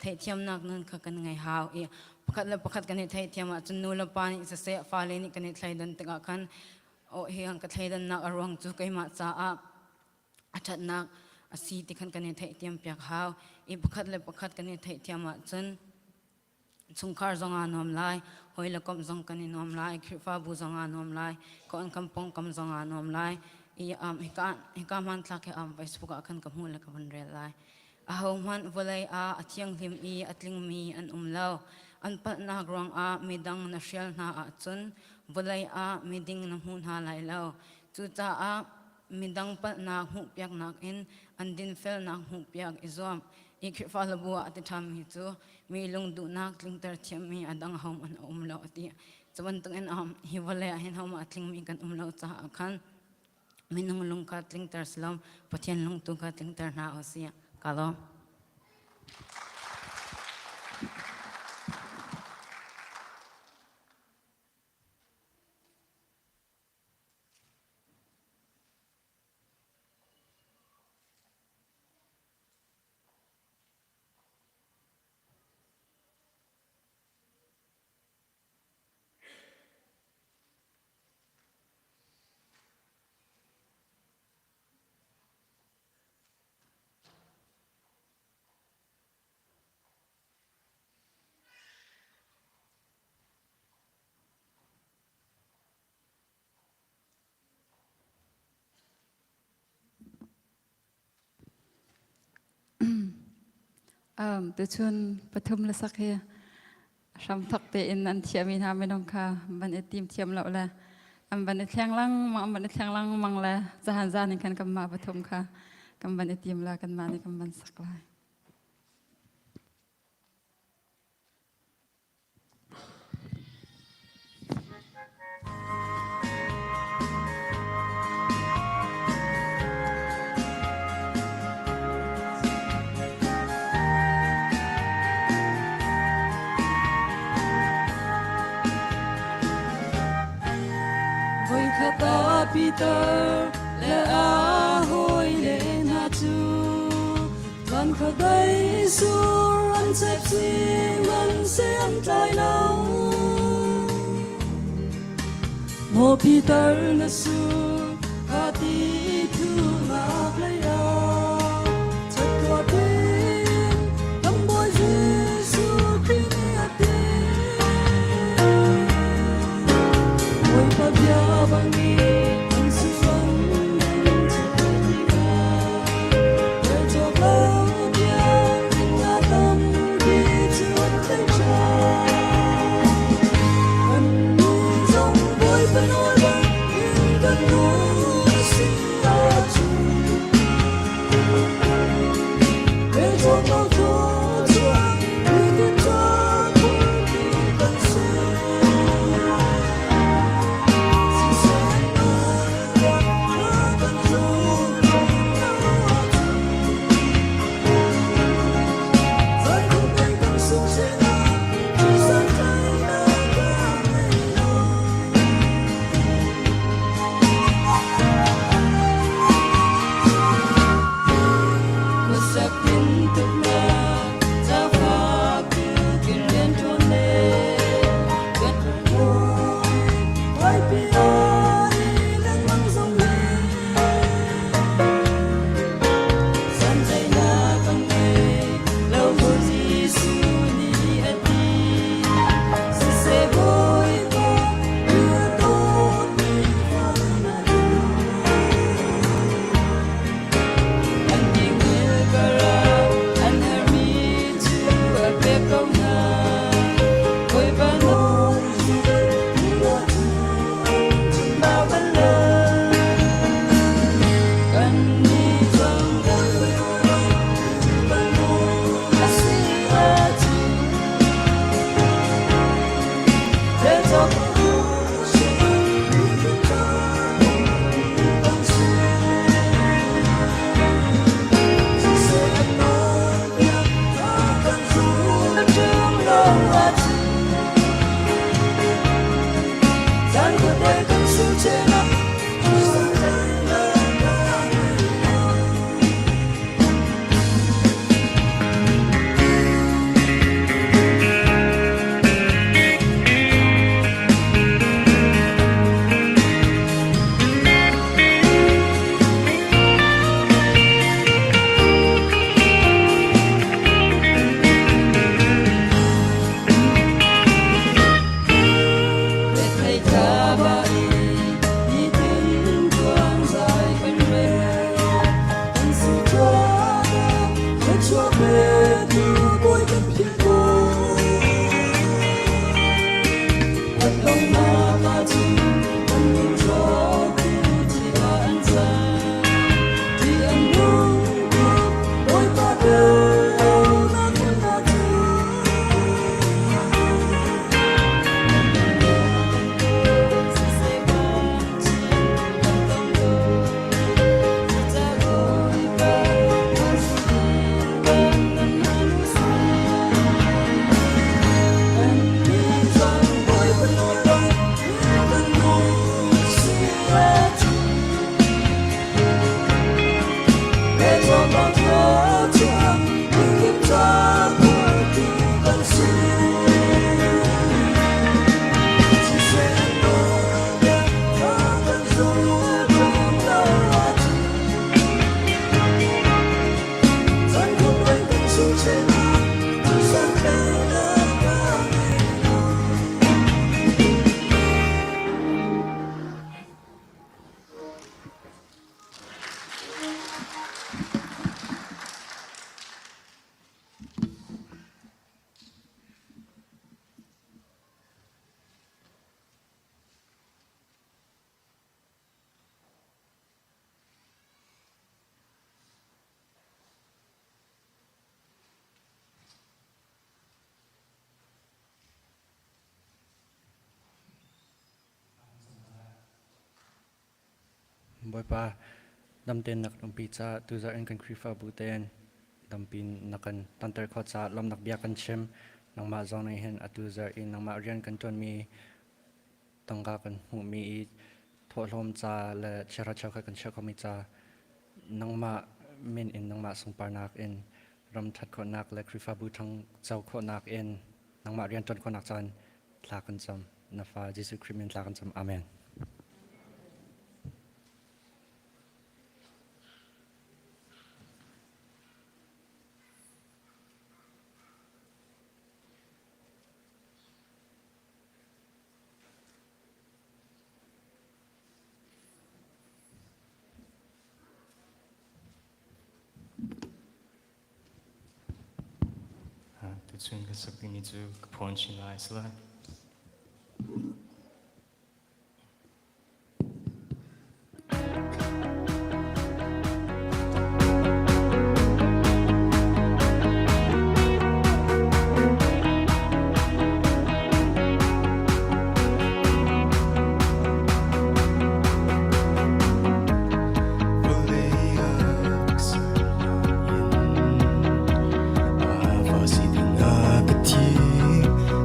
theihthiamnak nun kha kan ngei hau i pakhat le pakhat kan i theihthiam ahcun nu le pa nih siseh fale nih kan i thleidan tikah khan oh hi ka thleidannak a ruang cu keimah caah a ṭhatnak a si ti khan kan i theihthiam piak hau i pakhat le pakhat kan i theihthiam ahcun chungkhar zong aa nuam lai hawi le komh zong kan i nuam lai Khrihfabu zong aa nuam lai ko kan pawngkam zong aa nuam lai i um, hika hika hmanthlak hi um, Facebook ah khan ka hmuh le ka vun rel lai ahohmanh vawlei ah a thianghlim i a tlingmi an um lo an palhnak ruangah midang na hrial hna ahcun vawlei ah miding na hmu hna lai lo cucaah midang palhnak hmuhpiaknak in an dinfelnak hmuhpiak i zuam. I Khrihfa hlabu ah a ti ṭhami cu mi lungduhnak tlingter thiammi a dang hom an um lo a ti. Cu bantukin hi vawlei ah hin hom a tlingmi kan um lo caah khan minung lung kha tlingter silom Pathian lung tu kha tlingter hna u sih. Ka lawm. Um, tuchun pathum le sak hi hramthok tein an thiami hna minung kha van i tim thiam lo le an van i thleng lengmang an van i thleng lengmang le zahan zan in khan kanmah pathum kha kan van i tim la kanmah nih kan van sak lai. Voikhat ah Peter le a hawile hna cu van khuadei sur an chep sihmanhseh an tlai lo. Maw Peter na sur kha ti thunak lei ah chat tuah tin kan Bawi Jesuh Khrih nih a ti. Bawipa bia bangin kan sur an chet tikah rel cawk lo tiang na tampi cu an theih ṭhan. Kannih zong Bawipa nawl bangin kan nung a si. Bawipa damten na kan umpi caah tuzarh in kan Khrihfabu tein dampi na kan tanter khawh caah lawmnak bia kan chim. Nangmah zong nih hin atu zarh i nangmah rian kan ṭuanmi tangka kan hmuhmi i thawhlawm ca le chiahra cheukhat kan chiah khomi ca nangmah min in nangmah sungparnak in ram ṭhat khawhnak le Khrihfabu ṭhangcho khawhnak in nangmah rian ṭuan khawhnak caan thla kan cam. Na fa Jesuh Khrih min thla kan cam. Amen. Tuchun ka sak dingmi cu ka phawn chin lai si lai.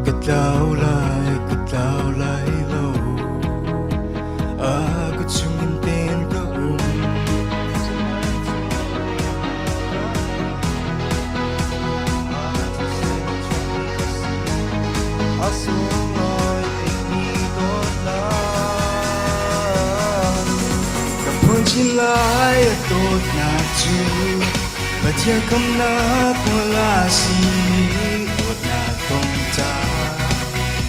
Ka tlau lai, ka tlau lai lo. A ka chungin ten ka um. A sunglawi bikmi dawtnak. Ka phun chin lai a dawtnak cu Pathian khamnak hmual a si dawtnak tong ca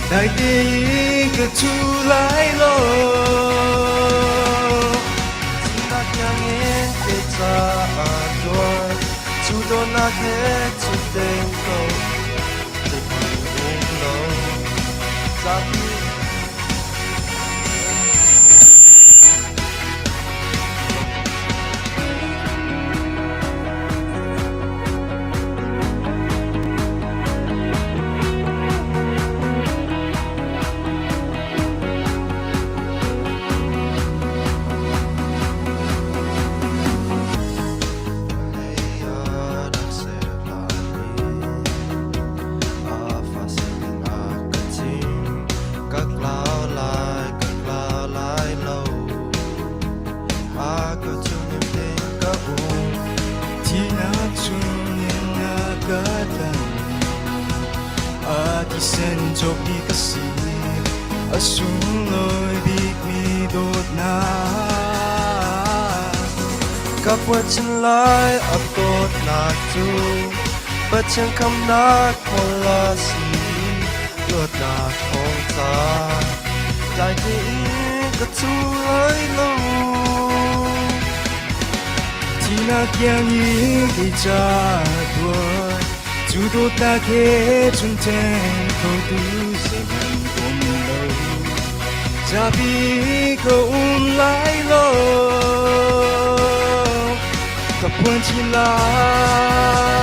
dai tein ka thu lai lo. Thihnak tiangin ke caah tuar cu dawtnak he cu teng ko zeihmanh um lo zapi. Thisen cawpi ka si a sunglawi bikmi dawtnak. Ka puachin lai a dawtnak cu Pathian khamnak hmual a si dawtnak thawng ca tlai tein ka cu lai lo. Thihnak tiangin kei ca tuar cu dawtnak he cun ṭhen khotu zeihmanh um lo. Zapi ka um lai lo. Ka phuan chin lai.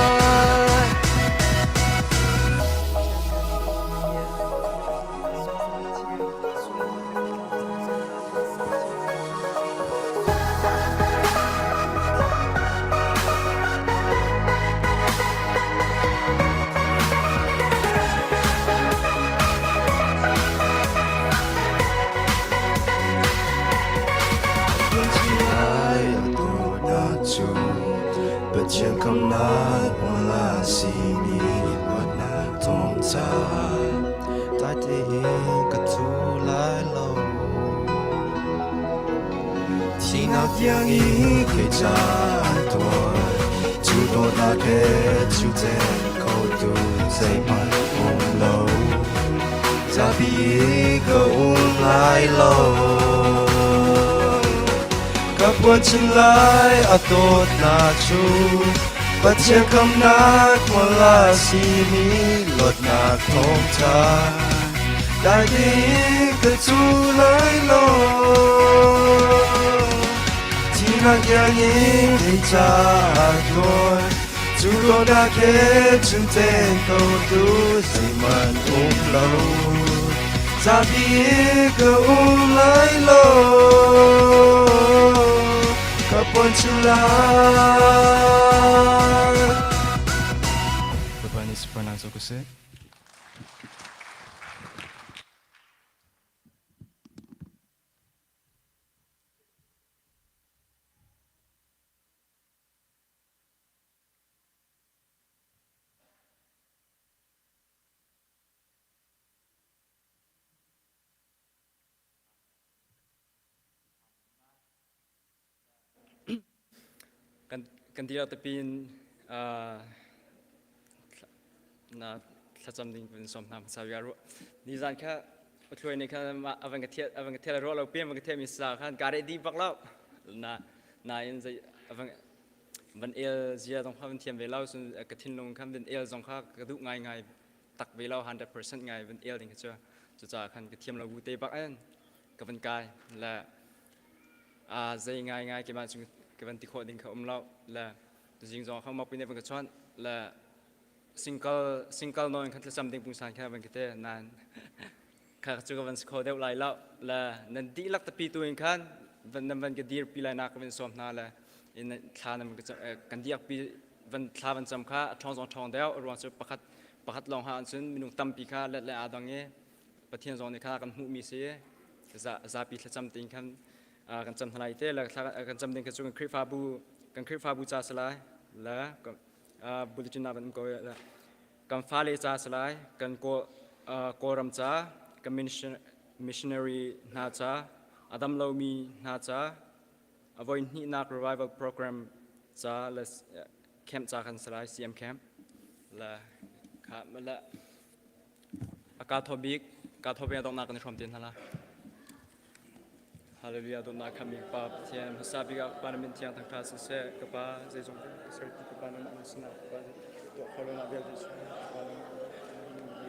Pathian khamnak hmual a simi luatnak thawng ca dai tein ka thu lai lo. Thihnak tiangin kei ca tuar cu dawtnak he cu ten khotu zeihmanh um lo. Zapi ka um lai lo. Ka puan chin lai a dawtnak cu Pathian khamnak hmual a simi luatnak thawngṭha. Dai tein ka cu lai lo. Thihnak tiangin kei caah tuar cu dawtnak he cun ten khotu zeihmanh um lo. Zapi ka um lai lo. Ka pon chin lai. Bapak ni supranang so kuse. Kan kan dihlak tepi in na thlacam ding kan sawm hna hmasa bia ru. Nizan kha Pathuai nih khan avan ka thiat avan ka thiat ruah lo pian van ka thiat mi sa khan ka re di bak lo. Na na in zei avan van el zia zong kha van thiam ve lo cun ka thinlung khan van el zong kha ka duh ngai ngai tak ve lo 100% ngai van el ding kha cu cucaah khan ka thiam lo bu te bak in ka van kai le a zei ngai ngai keimah cu ka van ti khawh ding kha um lo le zing zong kha mok pin van ka chawnh le single single non khan thlacam ding pungsan kha van ka te nan kha cu ka van si kho deuh lai lo le nan dihlak tapi tu in khan van nan van ka dir pi lai na ka van sawm hna le in thla nan kan diak pi van thla van cam kha a ṭhawng zong ṭhawng deuh ruang cu pakhat pakhat lawng ha cun minung tampi kha let le aa dang i Pathian zong nih kha kan hmuhmi si zapi thlacam tein khan kan cam hna lai te le kan cam ding kha cu kan Khrihfabu kan Khrihfabu ca si lai le bulletin ah van um ko kan fale ca si lai kan Kawlram ca kan missionary hna ca a dam lomi hna ca a voi hnihnak revival program ca le camp ca kan si lai CM camp le kha le A ka thaw bik, ka thaw bik donghnak kan i hrawm te hna la. Hallelujah dawtnak khammi Pa Pathian hmasa bik ah Pa na min thiang thangtha siseh ka Pa zeizong ka sertu ka Pa na mah sinah ka Pa tuah kho lonak vialte chung ka Pa na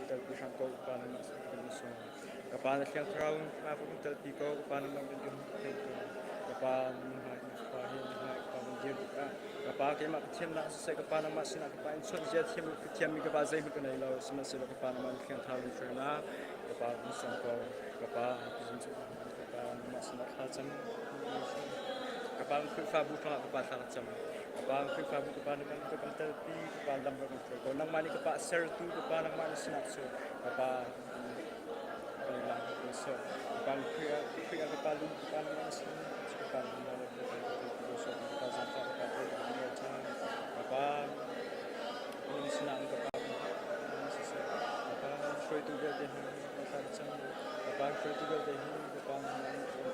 telpi hram ko ka Pa na mah sinah ka Pa na thiang thlarau na ka telpi ko ka Pa na mah kan ko ka Pa na ka Pa hi na ka Pa na dir tikah Ka pa keimah ka thiamnak siseh ka pa nangmah sinah ka pa in chawnh zia thiam ka thiammi ka pa zeihmanh ka nei lo sihmanhsehlaw ka pa nangmah in thiang thlarau in hruainak ka pa kan sawm ko ka pa ka pa nangmah sinah thla cam ka pa Khrihfabu hrangah ka pa thla ka cam ka pa Khrihfabu ka pa nangmah ka kan telpi ka pa lam rak kan hruai ko nangmah nih ka pa sertu ka pa nangmah na sinah cu ka pa kan lang kan so ka pa Khrih ka pa lung ka pa nangmah na sinah ka pa nangmah Hruaitu vialte hi hruaitu vialte hi Bawipa nangmah nih kan kawl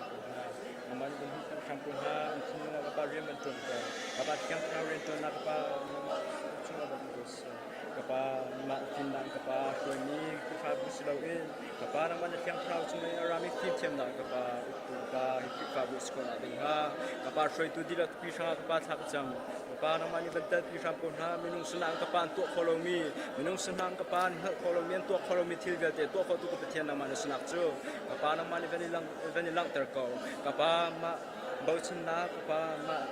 ko hna. Nangmah nih kan hmuh hram ko hna. An thinlung ah Bawipa rian van ṭuan ko. Bawipa thiang thlarau rian ṭuannak Bawipa nangmah chungah van um ko seh. Kapa nangmah fimnak Kapa hruaimi Khrihfabu si loin Kapa nangmah na thiang thlarau chung in a rami fimthiamnak Kapa uktu Kapa hi Khrihfabu si ko nak ding hnga Kapa hruaitu dihlak pi hrangah Kapa thla ka cam Kapa nangmah nih van telpi hram ko hna minung sinah Kapa an tuah kho lomi minung sinah Kapa an hngalh kho lomi an tuah kho lomi thil vialte tuah khotu ka Pathian nangmah na sinak cu Kapa nangmah nih van i langhter ko Kapa mah bochannak Kapa mah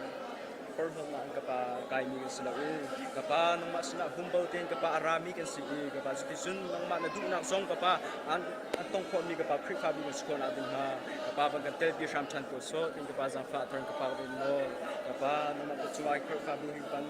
porhlawtnak in ka pa kaimi kan si lo i ka pa nangmah sinah humbo tein ka pa a rami kan si i ka pa cuticun nangmah na duhnak zong ka pa an tong khawhmi ka pa Khrihfabu kan si khawhnak ding hnga ka pa van kan telpi hram ṭhan ko sawh tin ka pa zaangfah thar ka pa ka nawl ka pa nangmah ka cungah Khrihfabu hi pan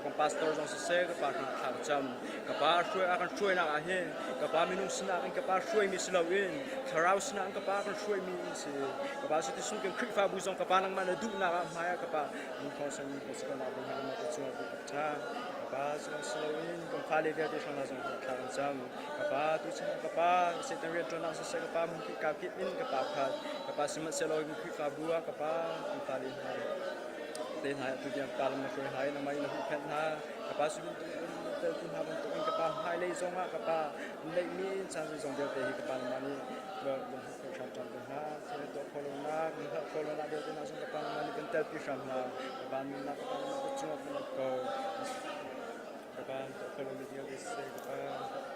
kan pastor zong siseh ka pa hna thla ka cam ka pa hruai a kan hruainak ah hin ka pa minung sinah in ka pa hruaimi si loin thlarau sinah in ka pa kan hruaimi in si ka pa cuticun kan Khrihfabu zong ka pa nangmah na duhnak ah hmai ah ka pa Lungthawng sangmi ka si ko nak ding hna ka cungah bu ṭha. Ka pa zong si loin kan fale vialte hrang hna zong thla kan cam. Ka pa tuchan ah ka pa Satan rian ṭuannak siseh ka pa hmun ka kip in ka pa khat. Ka pa sihmanhsehlaw kan Khrihfabu ah ka pa kan fale hna te hna tu tiang pa lam na hruai hna i nangmah in na huhphenh hna. Ka pa sinin tel tu hna bantukin ka pa hmailei zong ah ka pa neihmi caan zeizong vialte hi ka pa nangmah nih hram ṭam ko hna thil tuah khawh lonak min hngalh khawh lonak vialte hna zong ka pa nangmah nih kan telpi hram hna ka pa nunnak ka pa nunnak ka cungah kan ap ko ka pa tuah khawh lomi vialte siseh ka pa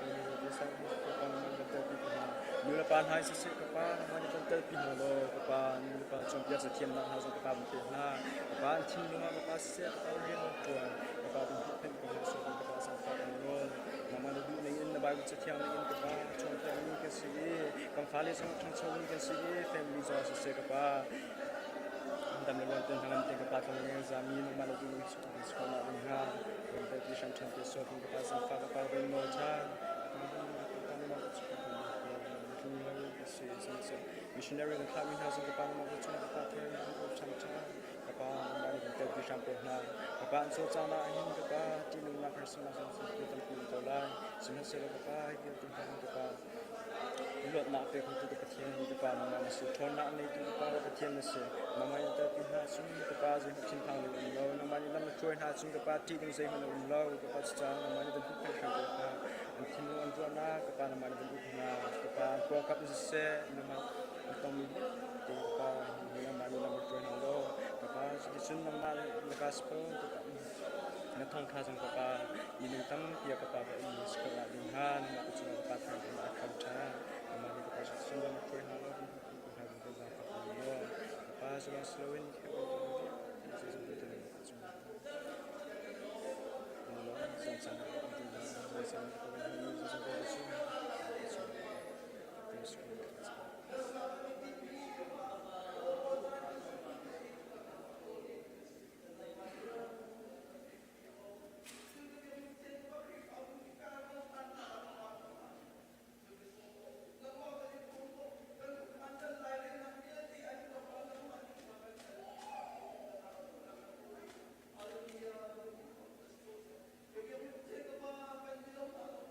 lomi vialte siseh ka pa nangmah nih kan telpi ko hna nu le pa hna siseh ka pa nangmah nih kan telpi hna law ka pa nu le pa cawnpiak zathiamnak hna zong ka pa van pe hna ka pa an thinlung ah ka pa siseh ka pa rian an ṭuan ka pa kan huhphenh ko hna seh ka pa zaangfah kan nawl nangmah na duh ning in na Bible cathiang ning in ka pa cawnpiakmi kan si i kan fale zong ṭhangchomi kan si i family zong siseh ka pa. Dam le luan ten hnangam te ka pa tlong ngeng zami nangmah le duh in suk in suk na ding ha. Kan te ti sham than te so kan ka pa sang fa ka pa ben no cha. Missionary kan thlah mi hna zong ka pa nangmah ka chung ka pa thar in kan up chan tha. Ka pa nangmah nih kan telpi hram ko hna. Ka pa an cawlcang ah hin ka pa ṭihnungnak harsatnak zong cu tampi um ko lai. Sihmanhsehlaw ka pa hi vialte hna hin ka pa luatnak pe khotu ka Pathian hi ka pa nangmah na si. Ṭhawnnak neitu ka pa ka Pathian na si. Nangmah nih telpi hna cun ka pa zeihmanh thinphang ding um lo. Nangmah nih lam na hruai hna cun ka pa ṭih ding zeihmanh a um lo. Ka pa cucaah nangmah nih van huppheng hram ko hna. An thinlung an ruahnak ka pa nangmah nih van uk hna. Ka pa kuakap in siseh nangmah na tongmi vialte ka pa nangmah nih lam na hruai hna law ka pa cuticun nangmah na gospel na thawngtha zong ka pa minung tampi ah ka pa va um si ko ah ding hnga nangmah ka cungah ka pa thang in a kham tha nangmah nih ka pa cuticun lam na hruai hna law hna zong kan zaangfah hna law ka pa cu si loin zeizong vialte nangmah ka cungah Hallelujah.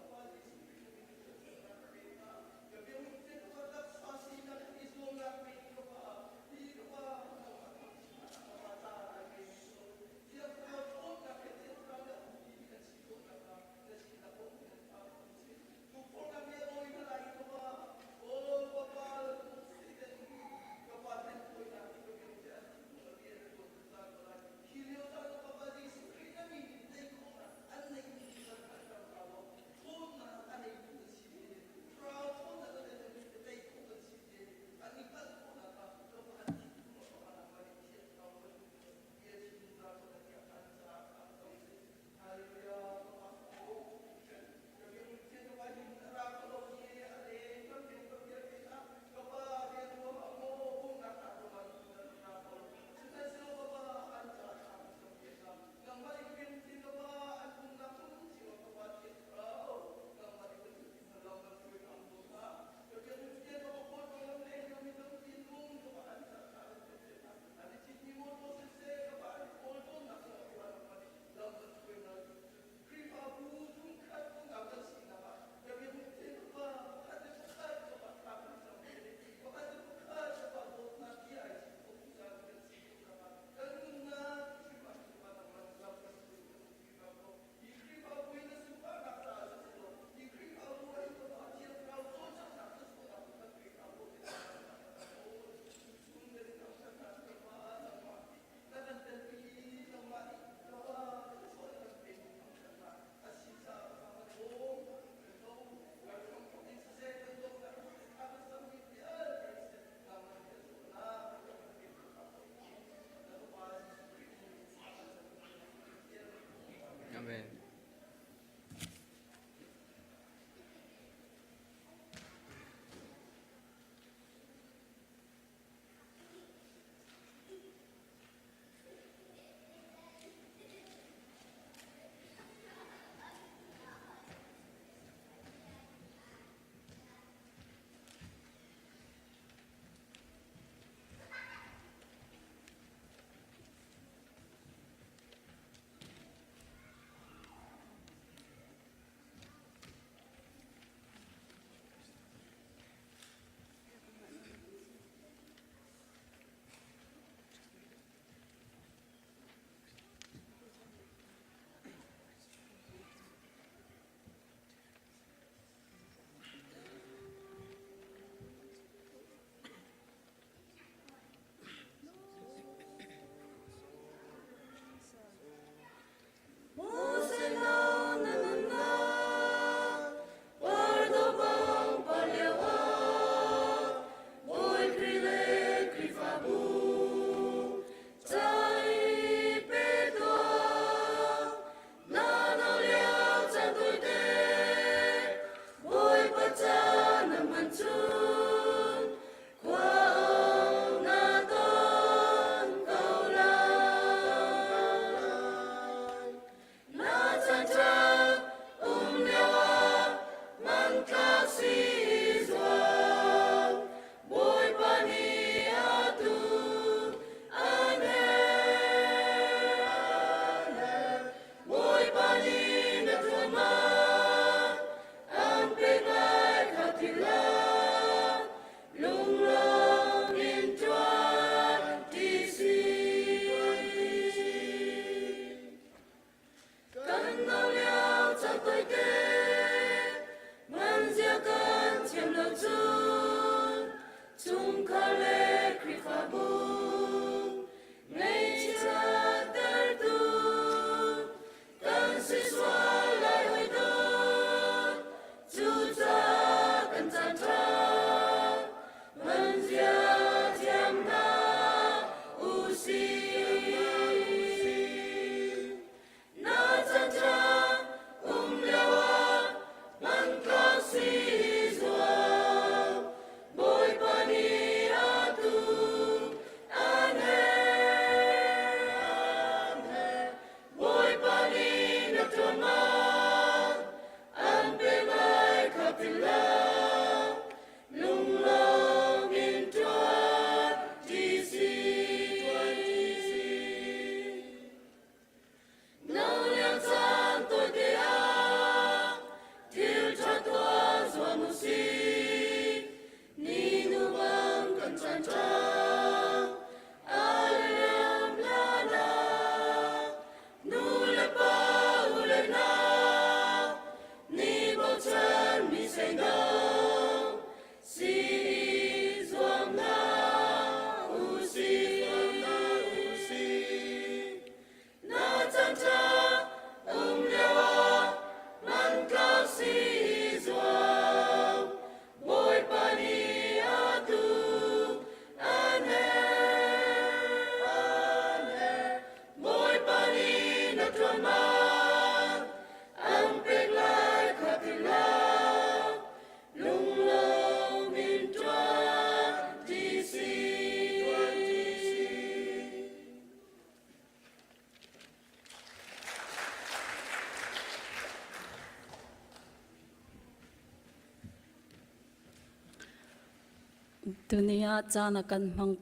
Tuni ah caan a kan hmang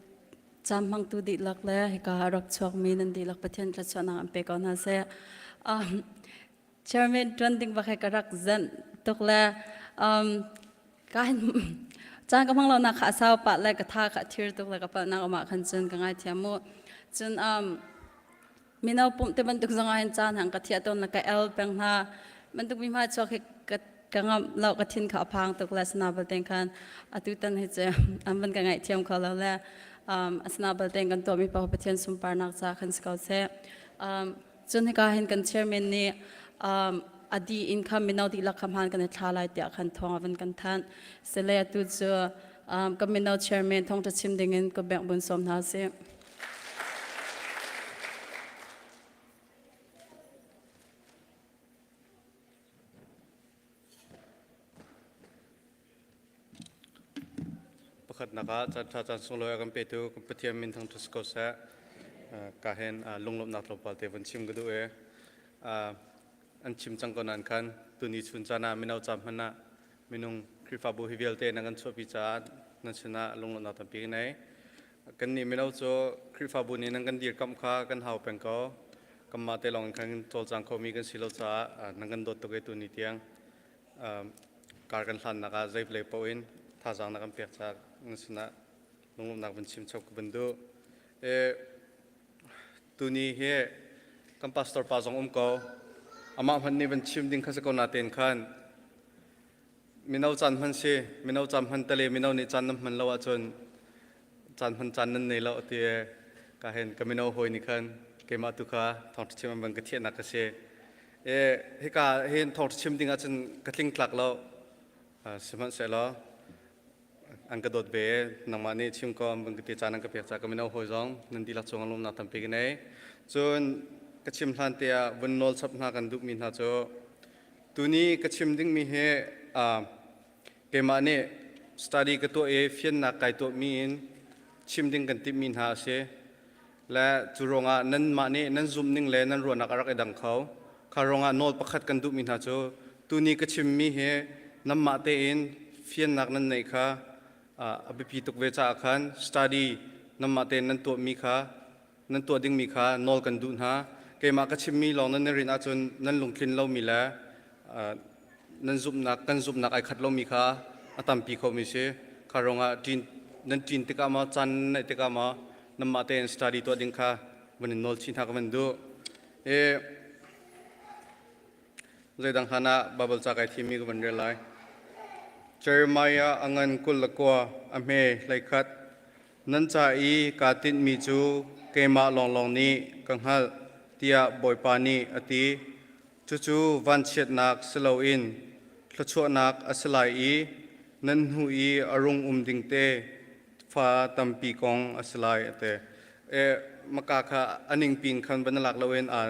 caan hmangtu dihlak le hika a rak chuakmi nan dihlak Pathian thluachuahnak an pe ko hna seh. Um, chairman tuan ding bak he ka rak zenh tuk le um, ka hin caan ka hmang lo nak kha a sau pah le ka tha kha thir tuk le ka palhnak amah khan cun ka ngaithiam mu. Cun um, mino pumh te bantuk zong ah hin caan hang ka thiah tawn na ka el peng hna bantuk mi hma chuak hi ka ka ngamh lo ka thin kha a phang tuk le asina balte khan atu tan hi cu an van ka ngaihthiam kho lo le um, asina balte kan tuahmi paoh Pathian sunparnak ca khan si ko seh. Um, cun hika hin kan chairman nih um, adi in kha mino dihlak kha hmaan kan i thla lai tiah khan thawng a van kan thanh. Sile atu cu um, kan mino chairman thawngṭha chim dingin ka bengh bun sawm hna sih. Pakhatnak ah caan ṭha caan sunglawi a kan petu kan Pathian min thangṭhat si ko seh. Ka hen lunglawmhnak tlawmpal te vun chim ka duh i an chim cang ko nain khan tuni chun caan ah mino ca hmanh ah minung Khrihfabu hi vialte nan kan chuahpi caah nan sinah lunglawmhnak tampi ka nei. Kannih mino cu Khrihfabu nih nan kan dirkamh kha kan hau peng ko. Kanmah te lawng in khan cawlcang khomi kan si lo caah nan kan dawt tuk i tuni tiang kar kan hlannak ah zei paoh in thazaang na kan pek caah nan sinah lunglawmhnak van chim chap ka van duh. Tuni hi kan pastor pa zong um ko. Amah hmanh nih van chim ding kha si ko natein khan mino caan hman si mino caan hman tale mino nih caan nan hman lo ahcun caan hman caan nan nei lo ti ka hen ka mino hawi nih khan keimah tu kha thawngṭha chim an van ka thiahnak ka si. E hika hin thawngṭha chim ding ahcun ka tling tlak lo. Sihmanhsehlaw an ka dawt ve nangmah nih chim ko an van ka ti caan an ka pek ca ka mino hawi zong nan dihlak cung lawmnak tampi ka nei. Cun ka chim hlan te ah vun nawl chap hna kan duhmi hna cu tuni ka chim dingmi hi keimah nih study ka tuah i fiannak kai tuahmi in chim ding kan timhmi hna a si. Le cu ruangah nanmah nih nan zumh ning le nan ruahnak a rak i dang kho. Kha ruangah nawl pakhat kan duhmi hna cu tuni ka chimmi hi nanmah tein fiannak nan neih kha a biapi tuk ve caah khan study nanmah tein nan tuahmi kha nan tuah dingmi kha nawl kan duh hna. Keimah ka chimmi lawng nan i rinh ahcun nan lungtlin lomi le nan zumhnak kan zumhnak ai khat lomi kha a tampi khomi si. Kha ruangah ṭin nan ṭin tikah maw caan nan neih tikah maw nanmah tein study tuah ding kha van in nawl chih hna ka van duh. I zeidang hlan ah Bible ca kai thimmi ka van rel lai. Jeremiah a ngan 29 a hme 11 Nan ca i kaa tinhmi cu keimah lawnglawng nih ka hngalh, tiah Bawipa nih a ti. Cucu vanchiatnak si loin thluachuahnak a si lai i nan hnu i a rung um ding te fa tampi kong a si lai, a ti. E, maka kha a ningpi in khan van lak loin a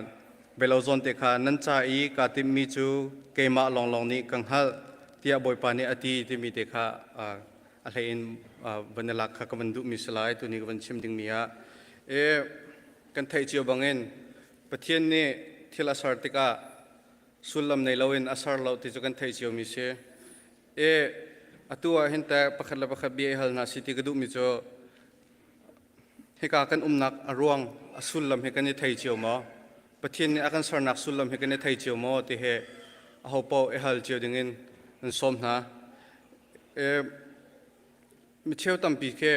belo zawn te kha nan ca i kaa timhmi cu keimah lawnglawng nih ka hngalh, tiah Bawipa nih a ti timi te kha a hlei in van i lak kha ka van duhmi si lai tuni ka van chim dingmi ah. E, kan theih cio bangin Pathian nih thil a ser tikah sullam nei loin a ser lo ti cu kan theih ciomi si. E, atu ah hin teh pakhat le pakhat bia i hal hna si ti ka duhmi cu hika kan umnak a ruang a sullam hi kan i thei cio maw? Pathian nih a kan sernak sullam hi kan i thei cio maw ti hi aho paoh i hal cio dingin an sawm hna. E, mi cheu tampi khi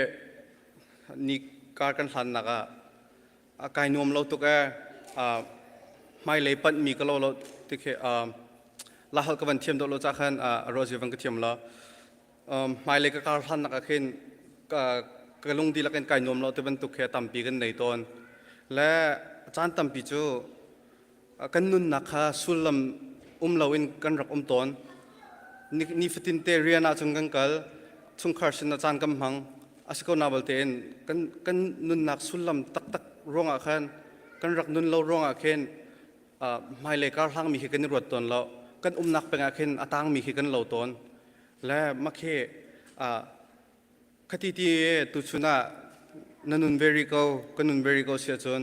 ni kar kan hlannak ah a kai nuam lo tuk ee hmailei panhmi ka lo lo ti khi lahal ka van thiam deuh lo ca khan a ruah van ka thiam lo. Hmailei ka kar hlannak ah khin ka lung dihlak in kai nuam lo ti bantuk khi a tampi kan nei tawn. Le caan tampi cu kan nunnak kha sullam um loin kan rak um tawn. Nifatin te rian ahcun kan kal, chungkhar sin ah caan kan hmang. A si ko na balte in kan kan nunnak sullam taktak ruangah khan kan rak nun lo ruangah khin hmailei kar hlangmi khi kan i ruat tawn lo. Kan umnak peng ah khin a tangmi khi kan lo tawn. Le makhe Khati ti tuchun ah na nun ve rih ko, ka nun ve rih ko si ahcun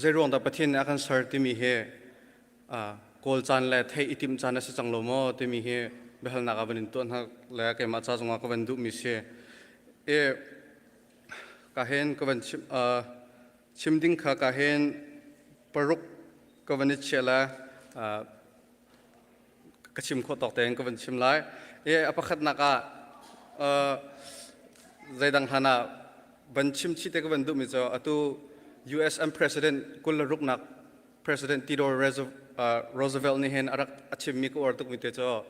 zeiruang dah Pathian nih a kan ser timi hi kawl caan le theih i timh caan a si cang lo maw timi hi biahalnak ah van in tuah hna le keimah ca zongah ka van duhmi si. E ka hen ka van chim chim ding kha ka hen paruk ka van i chia la ka chim khawh tawk tein ka van chim lai. E a pakhatnak ah zeidang hlan ah van chim chih te ka van duhmi cu atu US an president kul le ruknak President Theodore Roosevelt nih hin a rak a chimmi ka uar tukmi te cu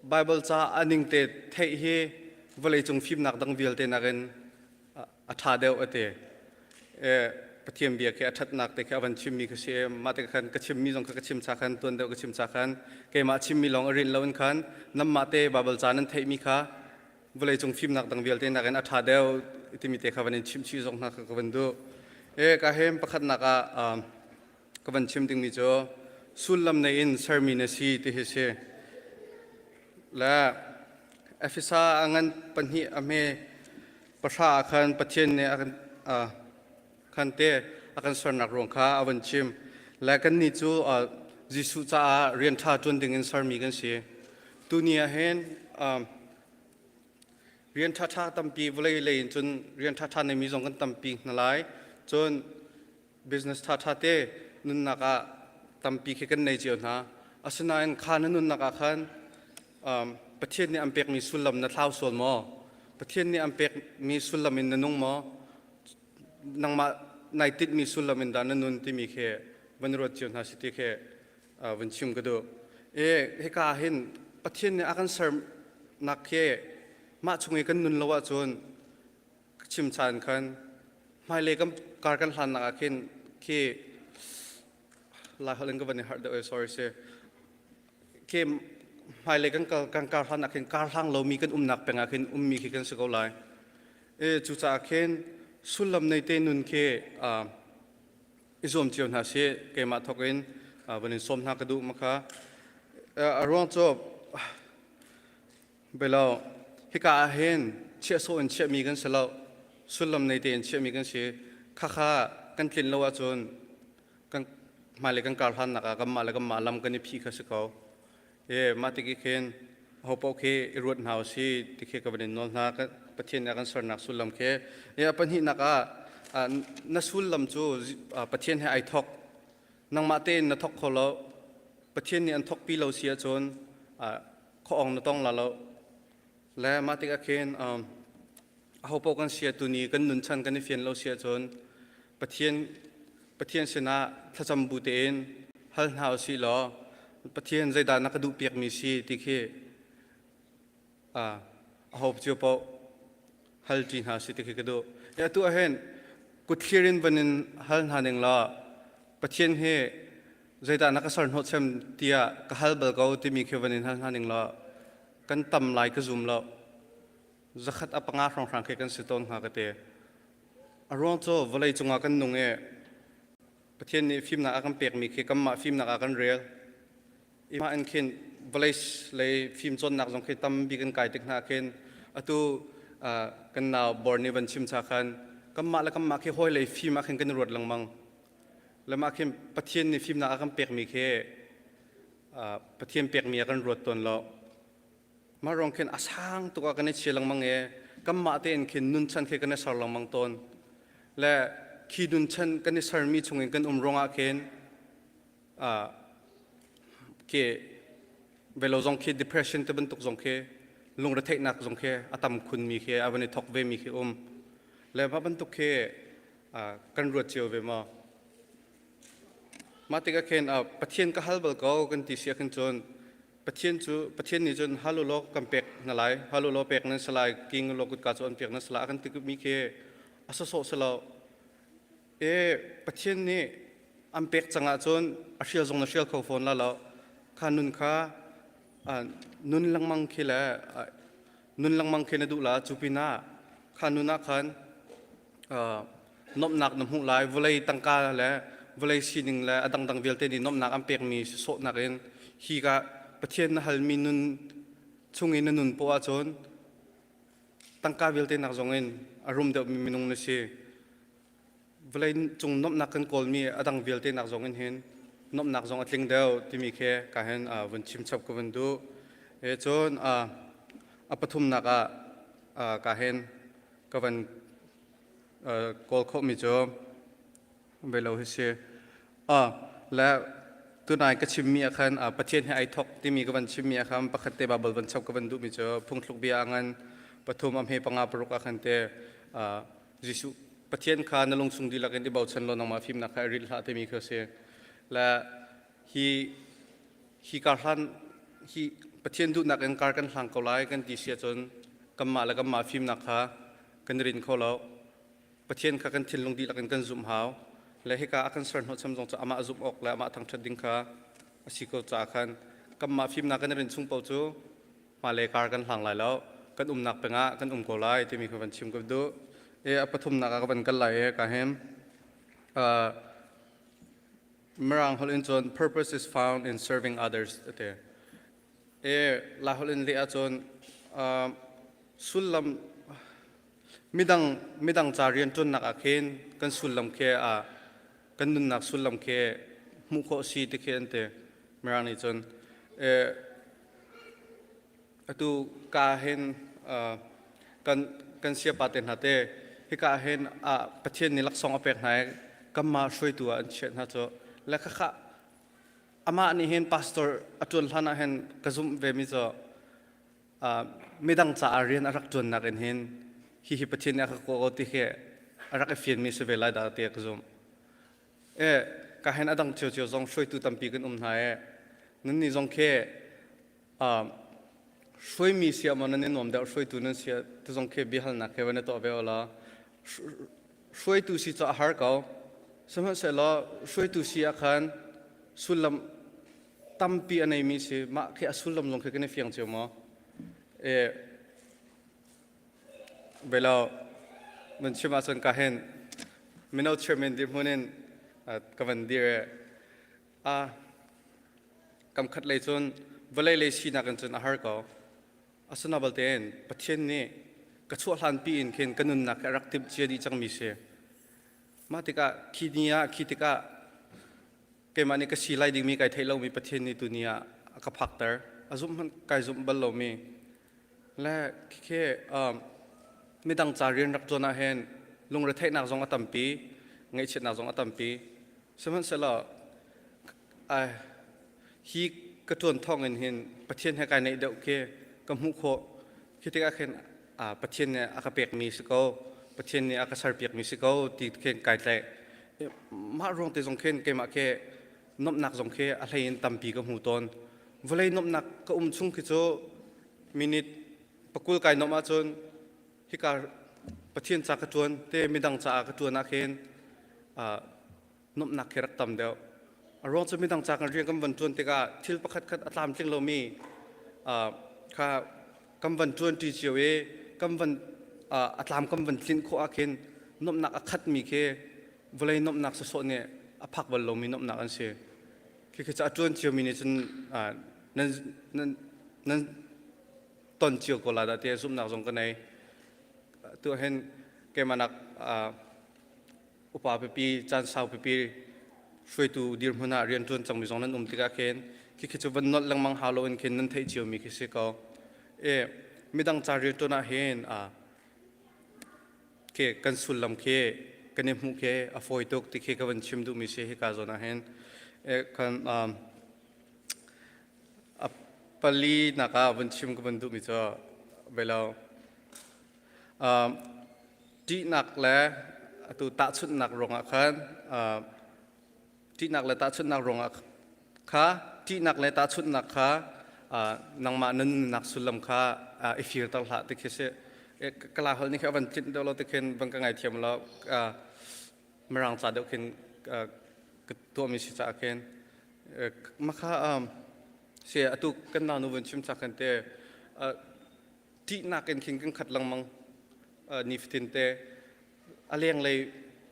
Bible ca a ning te theih hi vawleicung fimnak dang vialte nakin a ṭha deuh a ti. Pathian bia khi a ṭhatnak te khi a van chimmi khi si. Mah te khan ka chimmi zong kha ka chim cha khan tuan deuh ka chim cha khan keimah chimmi lawng a rin lo in khan nanmah te Bible ca nan theihmi kha vawleicung fimnak dang vialte nakin a ṭha deuh timi te kha van in chimh chih zong hna kha ka van duh. E ka hem pakhatnak ah ka van chim dingmi cu sullam nei in sermi na si ti hi si. Le Efesa a ngan pahnih a hme pahra ah khan Pathian nih a kan khan te a kan sernak ruang kha a van chim. Le kannih cu Jesuh caah rian ṭha ṭuan ding in sermi kan si. Tuni ah hin rian ṭhaṭha tampi vawlei lei in cun rian ṭhaṭha neimi zong kan tampi hna lai. Cun business ṭhaṭha te nunnak ah tampi khi kan nei cio hna. Asinain kha na nunnak ah khan Pathian nih an pekmi sullam na thlau sual maw? Pathian nih an pekmi sullam in na nung maw? Nangmah nai tinhmi sullam in dah na nun timi khi van ruat cio hna si ti khi vun chim ka duh. E hika ah hin Pathian nih a kan sernak khi mah chung i kan nun lo ahcun ka chim caan khan hmailei kan kar kan hlannak ah khin khi Lai holh in ka van i harh deuh sorry si khi hmailei kan kan kar hlan ah khin kar hlang lomi kan umnak peng ah khin ummi khi kan si ko lai. E cucaah khin sullam nei te nun khi i zuam cio hna si keimah thawk in van in sawm hna ka duh maka a ruang cu belo hika ah hin chiah sawh in chiahmi kan si lo sullam nei tein chiahmi kan si khakha kan tlin lo ahcun kan hmailei kan kar hlannak ah kanmah le kanmah lam kan i phih kha si ko E mah tik i khin hopaoh khi i ruat hna usih ti khi ka van in nawl hna. Pathian nih a kan sernak sullam khi. E a pahnihnak ah na sullam cu Pathian he ai thok. Nangmah tein na thok kho lo. Pathian nih an thokpi lo si ahcun khuaawng na tong la lo. Le mah tikah khin ahopaoh kan si tuni kan nunchan kan i fian lo si ahcun Pathian Pathian sinah thlacam bu tein hal hna usih law Pathian zeidah na ka duhpiakmi si ti khi aho cio paoh hal ṭi hna si ti khi ka duh. Atu ah hin kutthlir in van in hal hna ning law Pathian hi zeidah na ka ser hnawhchem tiah ka hal bal ko timi khi van in hal hna ning law kan tam lai ka zum lo. Zakhat a panga hrawnghrang khi kan si tawn hnga ka ti. A ruang cu vawlei cungah kan nung i Pathian nih fimnak a kan pekmi khi kanmah fimnak ah kan rel. I mah in khin vawlei lei fimcawnnak zong khi tambi kan kai tik hna khin atu kan nau bor nih van chim cha khan kanmah le kanmah khi hawi lei fim ah khin kan i ruat lengmang. Le mah khin Pathian nih fimnak a kan pekmi khi Pathian pekmi ah kan ruat tawn lo. Mah ruang khin a sang tuk ah kan i chia lengmang i kanmah tein khin nunchan khi kan i ser lengmang tawn. Le khi nunchan kan i sermi chungin kan um ruangah khin khi velo zong khi depression te bantuk zong khi lungretheihnak zong khi a tam khunmi khi a van i thok vemi khi um. Le mah bantuk khi kan ruat cio ve maw? Mah tikah khin Pathian ka hal bal ko kan ti si ahkhin cun Pathian cu Pathian nih cun hal u law kan pek hna lai, hal u law pek nan si lai, king u law kutka cu an pek nan si lai a kan timi khi a sawsawh si lo. E Pathian nih an pek cang ahcun a hrial zong na hrial kho fawn la lo. Kha nun kha nun lengmang khi le nun lengmang khi na duh la cu pinah kha nun ah khan nuamhnak na hmuh lai vawlei tangka le vawlei sining le a dangdang vialte nih nuamhnak an pekmi sawhnak in hi ka Pathian na halmi nun chung in na nun poah ahcun tangka vialte nak zong in a rum deuhmi minung na si vawlei cung nuamhnak kan kawlmi a dang vialte nak zong in hin nuamhnak zong a tling deuh timi khi ka hin vun chim chap ka vun duh e cun a pathumnak ah ka hin. ka van kawl khawhmi cu velo hi si. Ah, le tunai ka chimmi ah khan Pathian he ai thok timi ka van chimmi ah khan pakhat te Bible van chap ka van duhmi cu phungthluk bia ah ngan pathum am he panga paruk ah khan te Jesuh Pathian kha na lungchung dihlak in i bochan law nangmah fimnak kha i ril hlah timi kha si. Le hi hi kar hlan hi Pathian duhnak in kar kan hlang ko lai kan ti si ahcun kanmah le kanmah fimnak kha kan i rin kho lo. Pathian kha kan thinlung dihlak in kan zumh hau. Le hika a kan ser hnawhcham zong cu amah zumh awk le amah thangṭhat ding kha a si ko caah khan kanmah fimnak kan i rin chung paoh cu hmailei kar kan hlang lai lo. Kan umnak peng ah kan um ko lai timi kha van chim ka duh. E a pathumnak ah ka van kal lai e ka hin. Uh, Mirang holh in cun purpose is found in serving others ati. E Lai holh in leh ahcun uh, sullam midang midang ca rian ṭuannak ah khin kan sullam khi a kan nunnak sullam khi hmuh khawh si ti khi an ti Mirang nih cun e, atu ka hin uh, kan kan siapa te hna te hika hin uh, Pathian nih laksawng a pek hna i kanmah hruaitu ah an chiah hna cu le khakha amah nih hin pastor a ṭuan hlan ah hin ka zumh ve mi cu uh, midang caah rian a rak ṭuannak in hin hihi Pathian nih a ka kawh ko ti khi a rak i fian mi si ve lai dah ti ka zumh. E ka hen a dang cio zong hruaitu tampi kan um hna e nan nih zong khi uh, hruaimi sia maw nan i nuam deuh hruaitu nan sia tu zong khi biahalnak he van i tuah ve la hruaitu si cu a har ko sihmanhsehlaw hruaitu si ah khan sullam tampi a neimi si mah khi a sullam zong khi kan i fiang cio maw e belo mun chim ahcun ka hin mino chairman dirhmun in ka van dir a Kam khat lei cun vawlei lei sinak in cun a har ko. Asina balte in Pathian nih ka chuah hlanpi in khin ka nunnak hi a rak timh cia dih cangmi si. Mah tikah khi ni ah khi tikah keimah nih ka si lai dingmi kai theih lomi Pathian nih tuni ah a ka phakter. A zumh hmanh kai zumh bal lomi. Le khikhi um, midang ca rian rak ṭuan ah hin lungretheihnak zong a tampi, ngaihchiatnak zong a tampi. Sihmanhsehlaw hi ka ṭuan thawngin hin Pathian he kai naih deuh khi ka hmuh khawh. Khi tikah khin Pathian nih a ka pekmi si ko, Pathian nih a ka serpiakmi si ko ti khin kai tlaih. Mah ruang te zong khin keimah khi nuamhnak zong khi a hlei in tampi ka hmu tawn. Vawlei nuamhnak ka um chung khi cu minute pakul kai nuamh ahcun hika Pathian ca ka ṭuan te midang caah ka ṭuan ah khin nuamhnak khi rak tam deuh. A ruang cu midang ca kan rian kan van ṭuan tikah thil pakhat khat a tlamtling lomi kha kan van ṭuanṭi cio i kan van a tlam kan van tlinh khawh ah khin nuamhnak a khatmi khi vawlei nuamhnak sawsawh nih a phak bal lomi nuamhnak an si. Khi khi cu a ṭuan ciomi nih cun nan nan nan ton cio ko la dah tiah zumhnak zong ka nei. Tu hin keimah nak upa pipi caan sau pipi hruaitu dirhmun ah rianṭuan cangmi zong nan um tikah khin khikhi cu van nolh lengmang hau loin khin nan theih ciomi khi si ko. E midang ca rianṭuan ah hin a khi kan sullam khi kan i hmuh khi a fawi tuk ti khi ka van chim duhmi si hika zawn ah hin e kan um, a pali nak ah van chim ka van duhmi cu belo um, ṭihnak le atu tahchunhnak ruangah khan ṭihnak le tahchunhnak ruangah kha ṭihnak le tahchunhnak kha nangmah na nunnak sullam kha i firter hlah ti khi si kala hol nih khi a van tlinh deuh lo ti khin van ka ngaithiam lo mirang ca deuh khin ka tuahmi si caah khin makha si atu kan nau nu van chim ca khan te ṭihnak in khin kan khat lengmang nifatin te a lenglei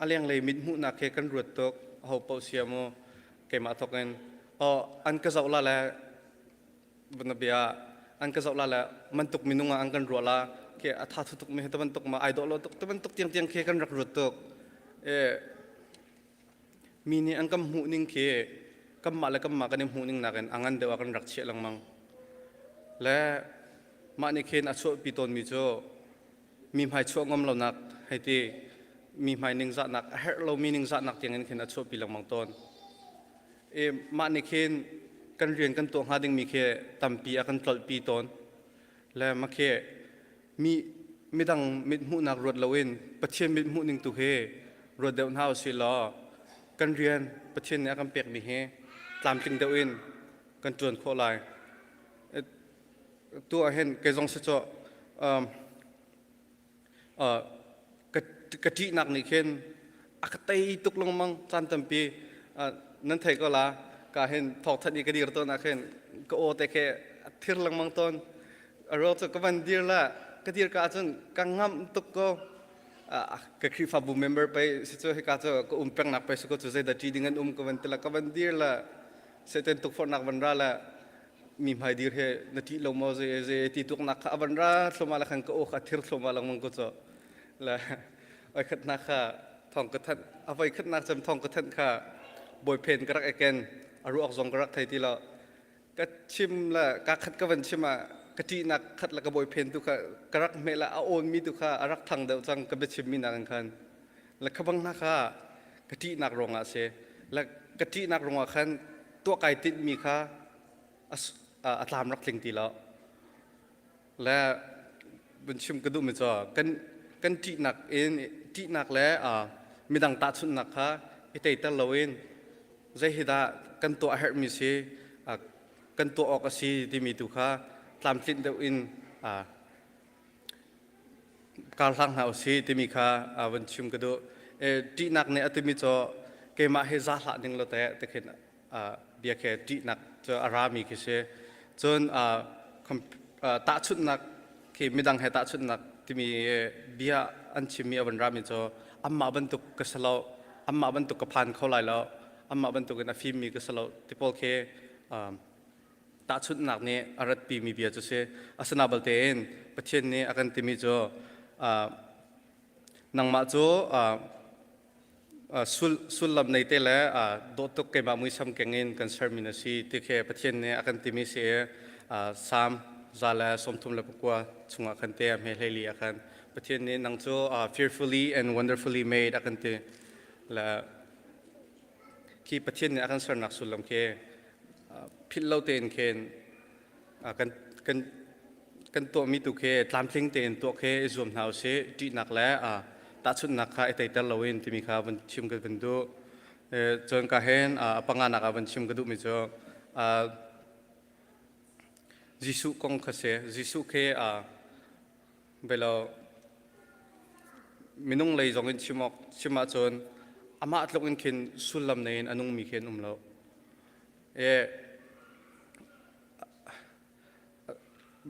a lenglei mit hmuhnak he kan ruat tuk ho paoh sia mu keimah thawk in oh an ka zoh la le na bia an ka zoh la le mantuk minung ah an kan ruah la ke a tha thu tuk mi te bantuk ma ai dawh lo tuk te bantuk tiang tiang khi kan rak ruat tuk e Mi nih an kan hmuhning khi kanmah le kanmah kan i hmuhning nakin a ngan deuh ah kan rak chiah lengmang. Le mah nih khin a chuahpi tawnmi cu Mi hmai chuah ngam lonak hei ti mi hmai ningzahnak a herh lomi ningzahnak tiangin khin a chuahpi lengmang tawn. E, mah nih khin kan rian kan tuah hnga dingmi khi tampi a kan tlolhpi tawn. Le mah khi mi midang mithmuhnak ruat loin Pathian mithmuh ning tu hi ruat deuh hna usih law kan rian Pathian nih a kan pekmi hi tlamtling deuh in kan ṭuan khawh lai. Tu ah hin kei zong si cu um, uh, ka ka ṭihnak nih khin a ka tei tuk lengmang caan tampi uh, nan thei ko la ka hin thawk that i ka dir tawn ah khin ka aw te khi a thir lengmang tawn a ruang cu ka van dir la ka dir ka ahcun ka ngamh tuk ko ka Khrihfabu member pei si cu hika cu ka um pengnak pei si ko cu zeidah ṭi ding an um ka van ti la ka van dir la Satan tukforhnak van ra la mi hmai dir he na ṭih lo maw zei zei ti tuknak kha a van ra thloma la khan ka aw kha thir thloma lengmang ko cu la oi khatnak kha thong ka thanh a voi khatnak cem thong ka thanh kha boyfriend ka rak eken a ruak zong ka rak thei ti lo ka chim la ka khat ka van chim ah ka ṭihnak khat la ka boyfriend tu kha ka rak hme la a awn mi tu kha a rak thang deuh cang ka biachim mi nak in khan la kha bang hna kha ka ṭihnak ruangah si la ka ṭihnak ruangah khan tuah kai tinh mi kha a tlam rak tling ti lo le vun chim ka duhmi cu kan kan ṭihnak in ṭihnak le midang tahchunhnak kha i teiter loin zei hi dah kan tuah a herhmi si kan tuah awk a si timi tu kha tlamtlinh deuh in karhlang hna usih timi kha vun chim ka duh. Ṭihnak nih a timi cu keimah hi za hlah ning lo teh tikhin bia khi ṭihnak cu a rami khi si. Cun tahchunhnak khi midang he tahchunhnak timi bia an chimmi a van rami cu anmah bantuk ka si lo, anmah bantuk ka phan kho lai lo, anmah bantuk in a fimmi ka si lo ti pawl khi tahchunhnak nih a ratpimi bia cu si. Asina balte in Pathian nih a kan timi cu nangmah cu sullam nei te le dawh tuk keimah muisam keng in kan sermi na si ti khi Pathian nih a kan timi si i Salm 139 chungah khan te a hme hleili ah khan Pathian nih nang cu fearfully and wonderfully made a kan ti le khi Pathian nih a kan sernak sullam khi philh lo tein khin kan kan kan tuahmi tu khi tlamtling tein tuah khi i zuam hna usih ṭihnak le tahchunhnak kha i teiter loin timi kha van chim ka van duh cun ka hen a panganak ah van chim ka duhmi cu Jesuh kong kha si Jesuh khi belo minung lei zong in chim awk chim ahcun amah tluk in khin sullam nei in a nungmi khi an um lo E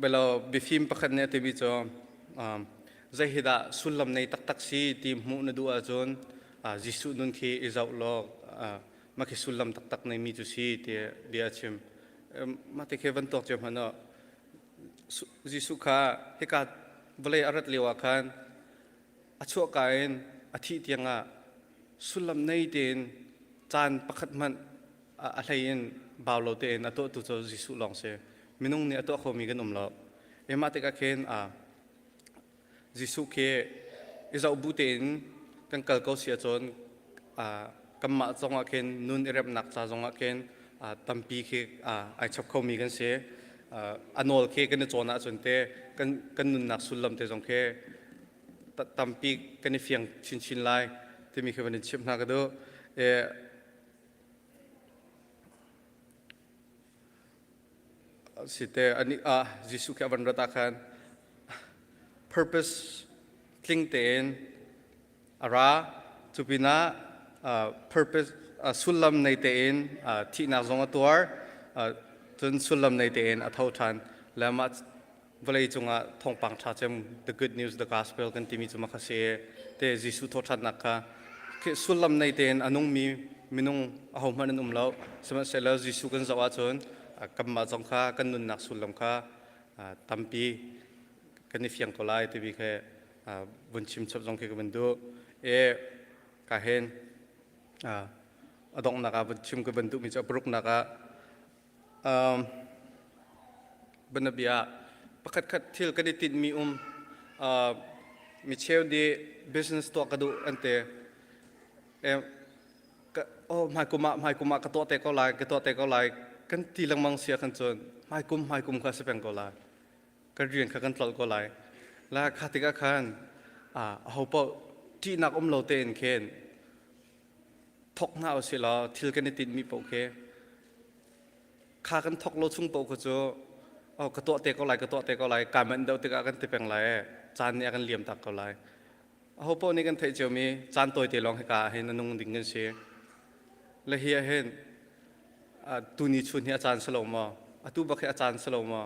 belo biafim pakhat nih a timi cu um, zei hi dah sullam nei taktak si ti hmuh na duh ahcun uh, Jesuh nun khi i zoh law uh, mah khi sullam taktak neimi cu si ti bia a chim. Um, mah te khi van tuak cio hmanh ah Jesuh kha hika vawlei a rat lio ah khan a chuahka in a thih tiangah sullam nei tein caan pakhat hmanh a hlei in bau lo tein a tuahtu cu Jesuh lawng si. Minung nih a tuah khomi kan um lo. E mah tikah khin Jesuh khi i zoh bu tein kan kal ko si ahcun kanmah zongah khin nun i remnak ca zongah khin tampi khi ai chap khomi kan si. A nawl khi kan i cawn ahcun te kan kan nunnak sullam te zong khi tampi kan i fiang chinchin lai timi khi van in chimh hna ka duh. Site ani ah Jesuh khi a van rat ah khan purpose tling tein a ra cu pinah purpose sullam nei tein thihnak zong a tuar cun sullam nei tein a tho ṭhan le mah vawlei cungah thawngpang ṭha cem the good news the gospel kan timi cu mah si te Jesuh thawhṭhannak kha sullam nei tein a nungmi minung ahohmanh an um lo sihmanhsehlaw Jesuh kan zoh ahcun kanmah zong kha kan nunnak sullam kha tampi kan i fiang ko lai timi kha vun chim chap zong khi ka vun duh e ka hen a donghnak ah vun chim ka vun duhmi cu a paruknak ah Um, bianabia pakhat khat thil kan i tinhmi um uh, Mi cheu nih business tuah ka duh an ti. Oh hmaikum ah hmaikum ah ka tuah te ko lai ka tuah te ko lai kan ti lengmang si ahkhan cun hmaikum hmaikum kha si peng ko lai. Kan rian kha kan tlolh ko lai. La kha tikah khan aho paoh ṭihnak um lo tein khin thok hna usih law thil kan i tinhmi paoh khi kha kan thok lo chung paoh kha cu oh ka tuah te ko lai ka tuah te ko lai kaa manh deuh tikah kan ti peng lai caan nih a kan liam tak ko lai. Aho paoh nih kan theih ciomi caan tawite lawng hika ah hin a nung ding kan si. Le hi ah hin tuni chun hi a caan si lo maw? Atu bak hi a caan si lo maw?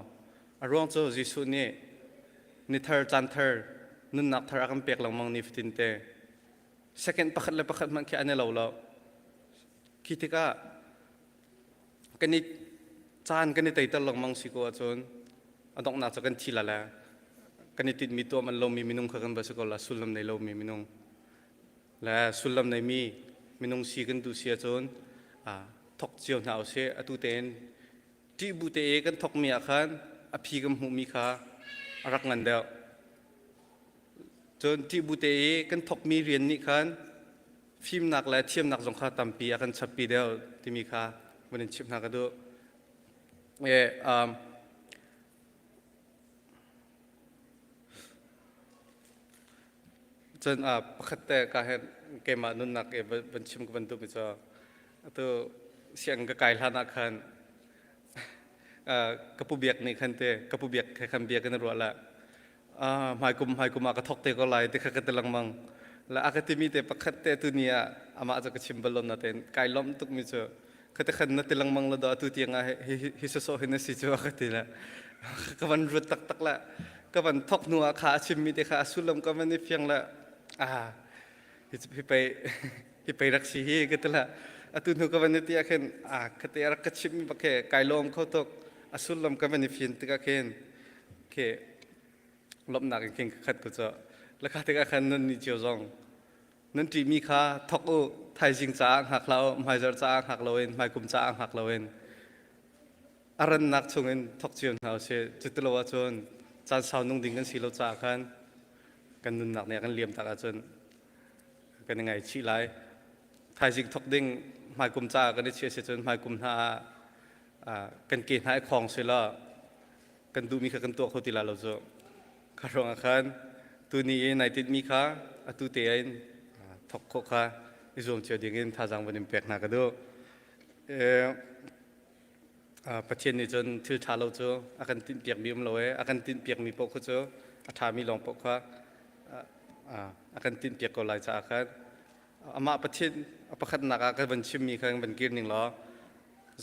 A ruang cu Jesuh nih ni thar caan thar nunnak thar a kan pek lengmang ni fatin te. Second pakhat le pakhat hmanh khi an i lo lo. Khi tikah kan i caan kan i teiter lengmang si ko ahcun a donghnak cu kan thi la le kan i tinhmi tuah man lomi minung kha kan va si ko la sullam nei lomi minung le sullam neimi minung si kan duh si ahcun thok cio hna usih atu tein ṭih bu te i kan thokmi ah khan a phi kan hmuhmi kha a rak ngan deuh. Cun ṭih bu te i kan thokmi rian nih khan fimnak le thiamnak zong kha tampi a kan chappi deuh timi kha vun in chimh hna ka duh. E, um, Cun pakhat te ka hen keimah nunnak i van chim ka van duhmi cu atu sianginn ka kai hlan ah khan ka pu biak nih khan te ka pu biak he khan bia kan i ruah la hmaikum hmaikum ah ka thok te ko lai ti kha ka ti lengmang la a ka timi te pakhat te tu ni ah amah cu ka chim bal lo na tein kai lawmh tukmi cu khate khan na ti lengmang la do atu tiang ah hi hi sawsawh hin na si cu ka ti le ka van ruat taktak la ka van thok hnu ah kha a chimmi te kha a sullam ka van i fiang la ah hi pei hi pei rak si hi ka ti la atu hnu ka van i ti ah khin ah khate rak ka chimmi bak he kai lawm kho tuk a sullam ka van i fian tikah khin ke lawmhnak in khin ka khat ko cu la kha tikah khan nan ni cio zong Nan ṭihmi kha thok u, thaizing caah hngak hlah u, hmaizarh caah hngak loin, hmaikum caah hngak loin a rannak chungin thok cio hna usih. Cutilo ahcun caan sau nung ding kan si lo caah khan kan nunnak nih a kan liam tak ahcun kan i ngaichih lai. Thaizing thok ding hmaikum caah kan i chiah si cun hmaikum hna ah kan ke hna i khawng sila kan duhmi kha kan tuah kho ti lai lo cu. Kha ruangah khan tuni i nai tinhmi kha atu te in thok khawh kha i zuam cio ding in thazaang van in pek hna ka duh. Pathian nih cun thil ṭha lo cu a kan tinhpiakmi um lo i a kan tinhpiakmi paoh kha cu a ṭhami lawng paoh kha a kan tinhpiak ko lai caah khan amah Pathian a pakhatnak ah ka van chimmi kha van kir ning law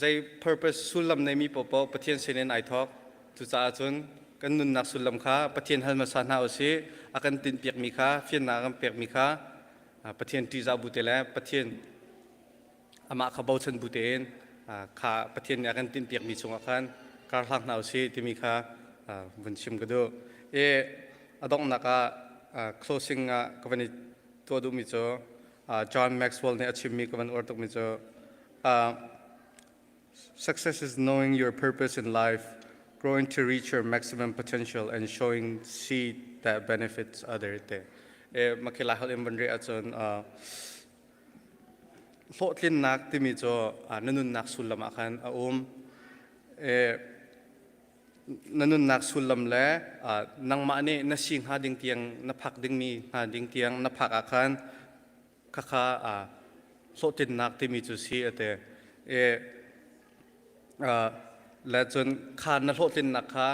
zei purpose sullam neimi paohpaoh Pathian sinin ai thawk. Cucaah cun kan nunnak sullam kha Pathian hal hmasa hna usih. A kan tinhpiakmi kha fiannak a kan pekmi kha Pathian ṭihzah bu te le Pathian amah kha bochan bu tein kha Pathian nih a kan tinhpiakmi chungah khan kar hlang hna usih timi kha vun chim ka duh. I a donghnak ah closing ah ka van i tuah duhmi cu John Maxwell nih a chimmi ka van uar tukmi cu Success is knowing your purpose in life, growing to reach your maximum potential, and showing seed that benefits others. Te. E makila hal in van re ahcun hlawhtlinnak timi cu na nunnak sullam ah khan a um. E, na nunnak sullam le nangmah nih na si hnga ding tiang na phak dingmi hnga ding tiang na phak ah khan khakha hlawhtlinnak timi cu si a ti. I le cun kha na hlawhtlinnak kha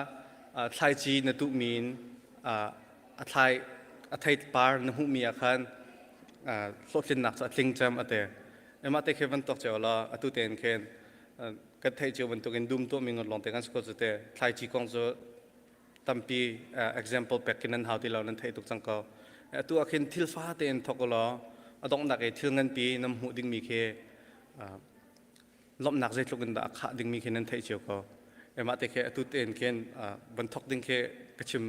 thlaici na tuhmi in a thlai a theipar na hmuhmi ah khan hlawhtlinnak cu a tling cem a ti. Mah te khi van tuak cio law atu tein khin kan theih cio bantukin dum tuahmi ngot lawng te kan si ko cu te thlaici kong cu tampi example pek in nan hau ti lo nan theih tuk cang ko. Atu ah khin thil fa tein thok u law a donghnak i thil nganpi nan hmuh dingmi khi lawmhnak zeitluk in dah a khah dingmi khi nan theih cio ko. Mah te khi atu tein khin van thok ding khi ka chim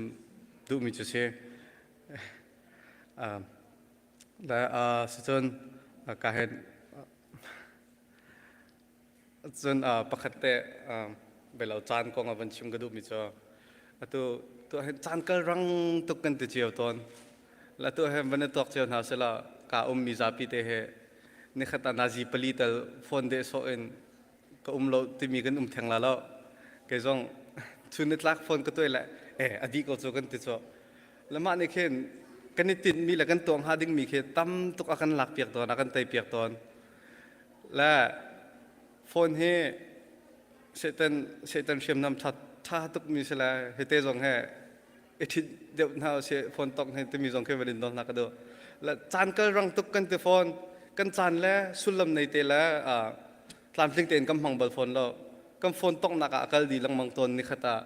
duhmi cu si. Le sicun ka hen Cun pakhat te belo caan kong a van chim ka duhmi cu atu tu hin caan kal rang tuk kan ti cio tawn. La tu he van tuak cio hna sila ka ummi zapi te he nikhat ah nazi pali tal phone de so in ka um lo timi kan um theng la lo. Kei zong chun ni tlak phone ka tuai le e adi ko cu kan ti cu. Le mah nih khin kan i tinhmi le kan tuah hnga dingmi khi tam tuk a kan lak piak tawn, a kan tei piak tawn. Le phone hi Satan Satan hriamnam tha tha tuk mi si le hite zong he i ṭhit deuh hna usih phone tok he timi zong khi van in nawl hna ka duh. Le caan kal rang tuk kan ti fawn kan caan le sullam nei te le tlamtling tein kan hmang bal fawn lo. Kan phone toknak ah a kal dih lengmang tawn ni khat ah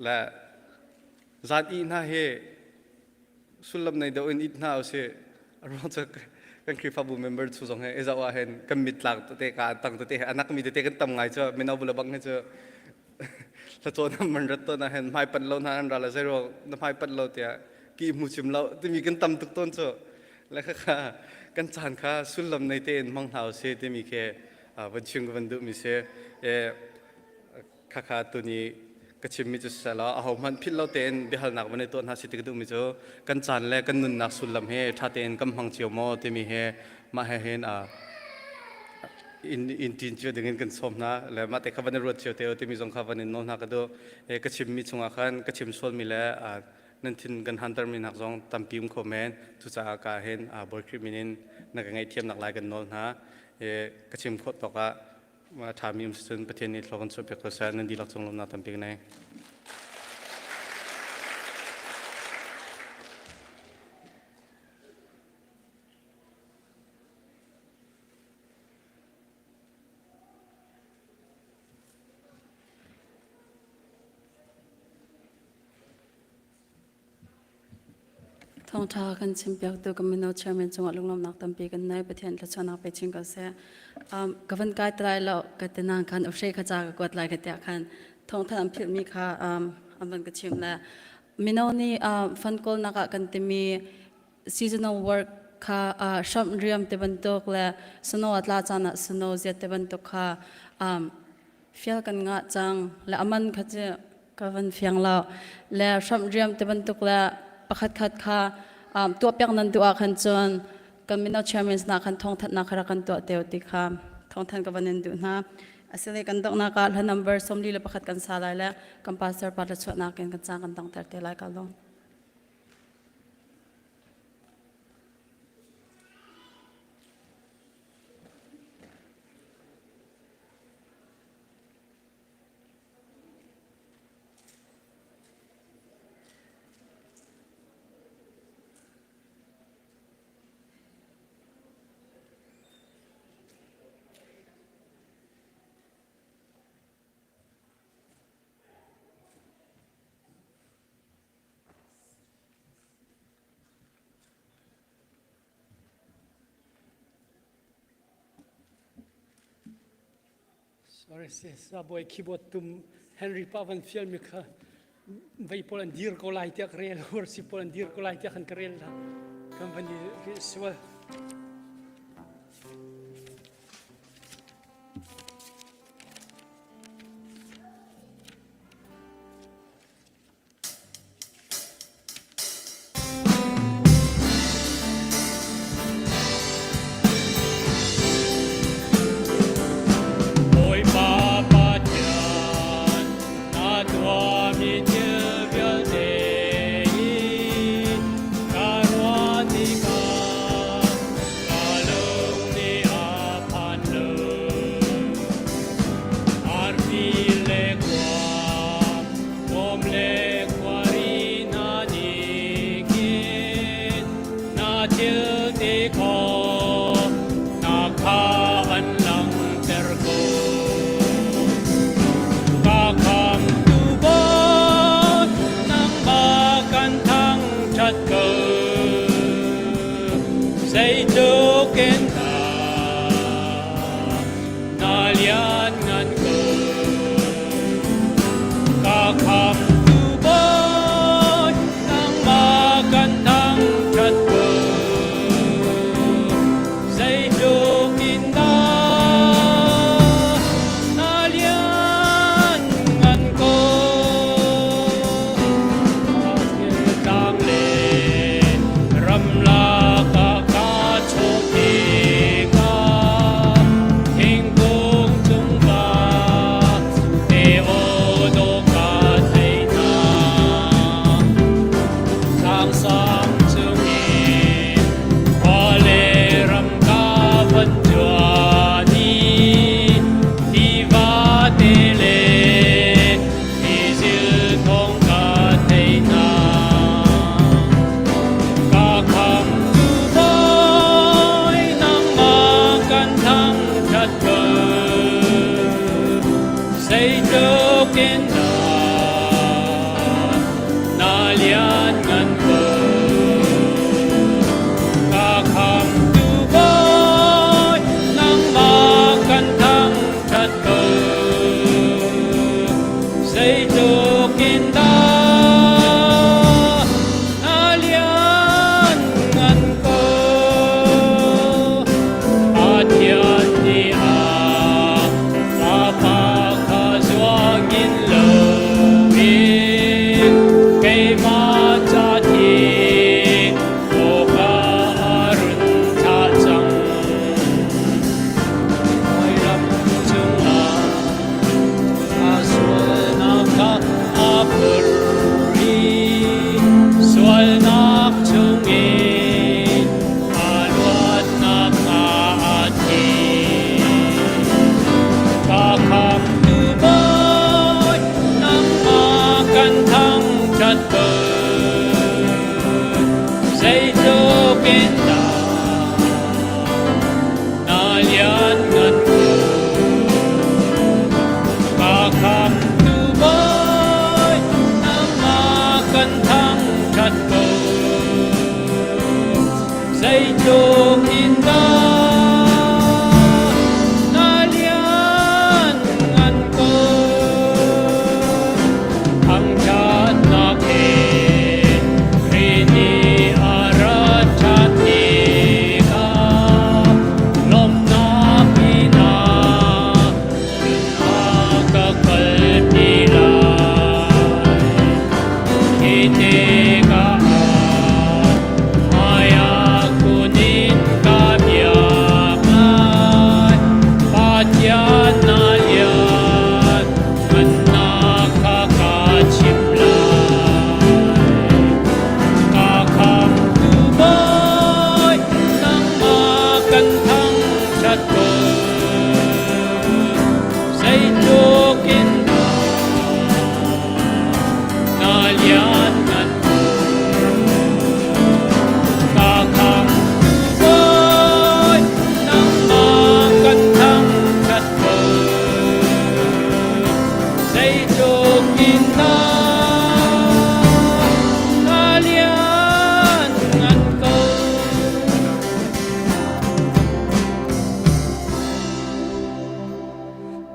le zan ih hna hi sullam nei deuh in it hna usih. A ruang cu kan Khrihfabu member chu zong he i zoh ah hin kan mit tlak tete ka tang tete he anak mi tete kan tam ngai cu mino bu le bang hi cu hlacawn an man rat tawn ah hin hmai panh lo hna an ra le zeiruang na hmai panh lo tiah ki hmu chim lo timi kan tam tuk tawn cu le khakha kan caan kha sullam nei tein hmang hna usih timi khi van chim ka van duh mi si. Khakha tuni ka chimmi cu siseh aho hmanh philh lo tein biahalnak van i tuah hna si ti ka duhmi cu kan caan le kan nunnak sullam hi ṭha tein kan hmang cio maw timi hi mah he hin in in ṭin cio dingin kan sawm hna le mah te kha van i ruat cio te u timi zong kha van in nawl hna ka duh. Ka chimmi chungah khan ka chim sualmi le nan thin kan hantermi nak zong tampi um kho men. Cucaah ka hin Bawi Khrih min in na ka ngaihthiamnak lai kan nawl hna. Ka chim khawh tawk ah a ṭhami um si cun Pathian nih thlua kan chuahpiak ko seh. Nan dihlak cung lawmhnak tampi ka nei. Thawngṭha kan chimpiaktu kan mino chairman cungah lunglawmhnak tampi kan nei. Pathian thluachuahnak pe chin ko seh. Ka van kai te lai lo ka ti nang khan uhre kha ca ka kuat lai ka tiah khan thawngthan an philhmi kha an van ka chim le mino nih fund kawlnak ah kan timi seasonal work kha hramh riam te bantuk le snow a tla caan ah snow ziat te bantuk kha fial kan ngah cang le aman kha cu ka van fiang lo le hramh riam te bantuk le pakhat khat kha tuahpiak nan duh ah khan cun kan mino chairman na khan thawngthanhnak kha rak kan tuah teo ti kha thawngthan ka van in duh hna asile kan donghnak ah hla number 41 kan sa lai le kan pastor pa le chuahnak in kan cang kan dongter te lai ka lawm. Sorry, Sabawi keyboard tum Henry pa van fial mi kha vei pawl an dir ko lai tiah ka rel hur si pawl an dir ko lai tiah khan ka rel la kan van i sual. Bawipa Pathian, na tuahmi thil vialte hi ka ruah tikah ka lung nih a phan lo. Arfi le khua, Bawm le khuari hna nih khin na thil ti khawh nak kha an langhter ko. Ka khamtu Bawi, nangmah kan thangṭhat ko. Zeitluk in dah na lianngan ko. Ka khamtu Bawi, nangmah kan thangṭhat ko. Zeitluk in dah na lianngan ko. Tlang le sang cungin khua le ram ka van cuan i tiva te le tizil thawng ka thei hna. Ka khamtu Bawi nangmah kan thangṭhat ko. Zeitluk in dah na lianngan ko. Ka khamtu Bawi nangmah kan thangṭhat ko. Zeitluk in dah na lianngan ko. Pathian nih a Fapa kha zuangin loin keimah ca thi awka a run thlah cang. Vailam cungah a sualnak kha a phur i sualnak chungin a luatnak hnga a thi. Ka khamtu Bawi, nangmah kan thangṭhat ko. Zeitluk in dah na lianngan ko. Ka khamtu Bawi, nangmah kan thangṭhat ko. Zeitluk in dah na lianngan ko. Thangṭhatnak he Khrih nih a rat ṭhan tikah lawmhnak inn ah a ka kalpi lai. Khi tikah hmaiah kun in ka biak lai. Pathian na lian ngannak kha ka chim lai. Ka khamtu Bawi, nangmah kan thangṭhat ko. Zeitluk in dah na lianngan ko. Ka khamtu Bawi, nangmah kan thangṭhat ko. Zeitluk in dah na lianngan ko.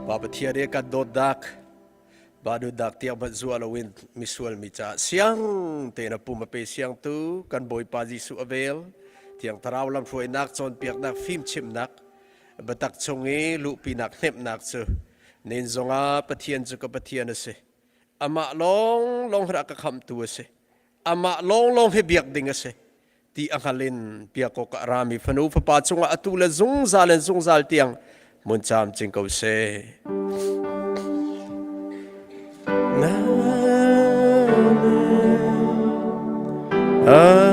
Pa Pathian i kan dawtnak Badudak tiang hmanh zua loin misual mi caah siang tein a pum a pe siangtu kan Bawipa Jesuh a vel Thiang Thlarau lamhruainak cawnpiaknak fimchimhnak biatak chung i luhpinak hnemhnak cu nin zongah Pathian cu ka Pathian a si amah lawnglawng hi ka khamhtu a si amah lawnglawng hi biak ding a si ti a hngal in biak awk ah rami fanu fapa cungah atu le zungzal in zungzal tiang mun cam cing ko seh. Amen.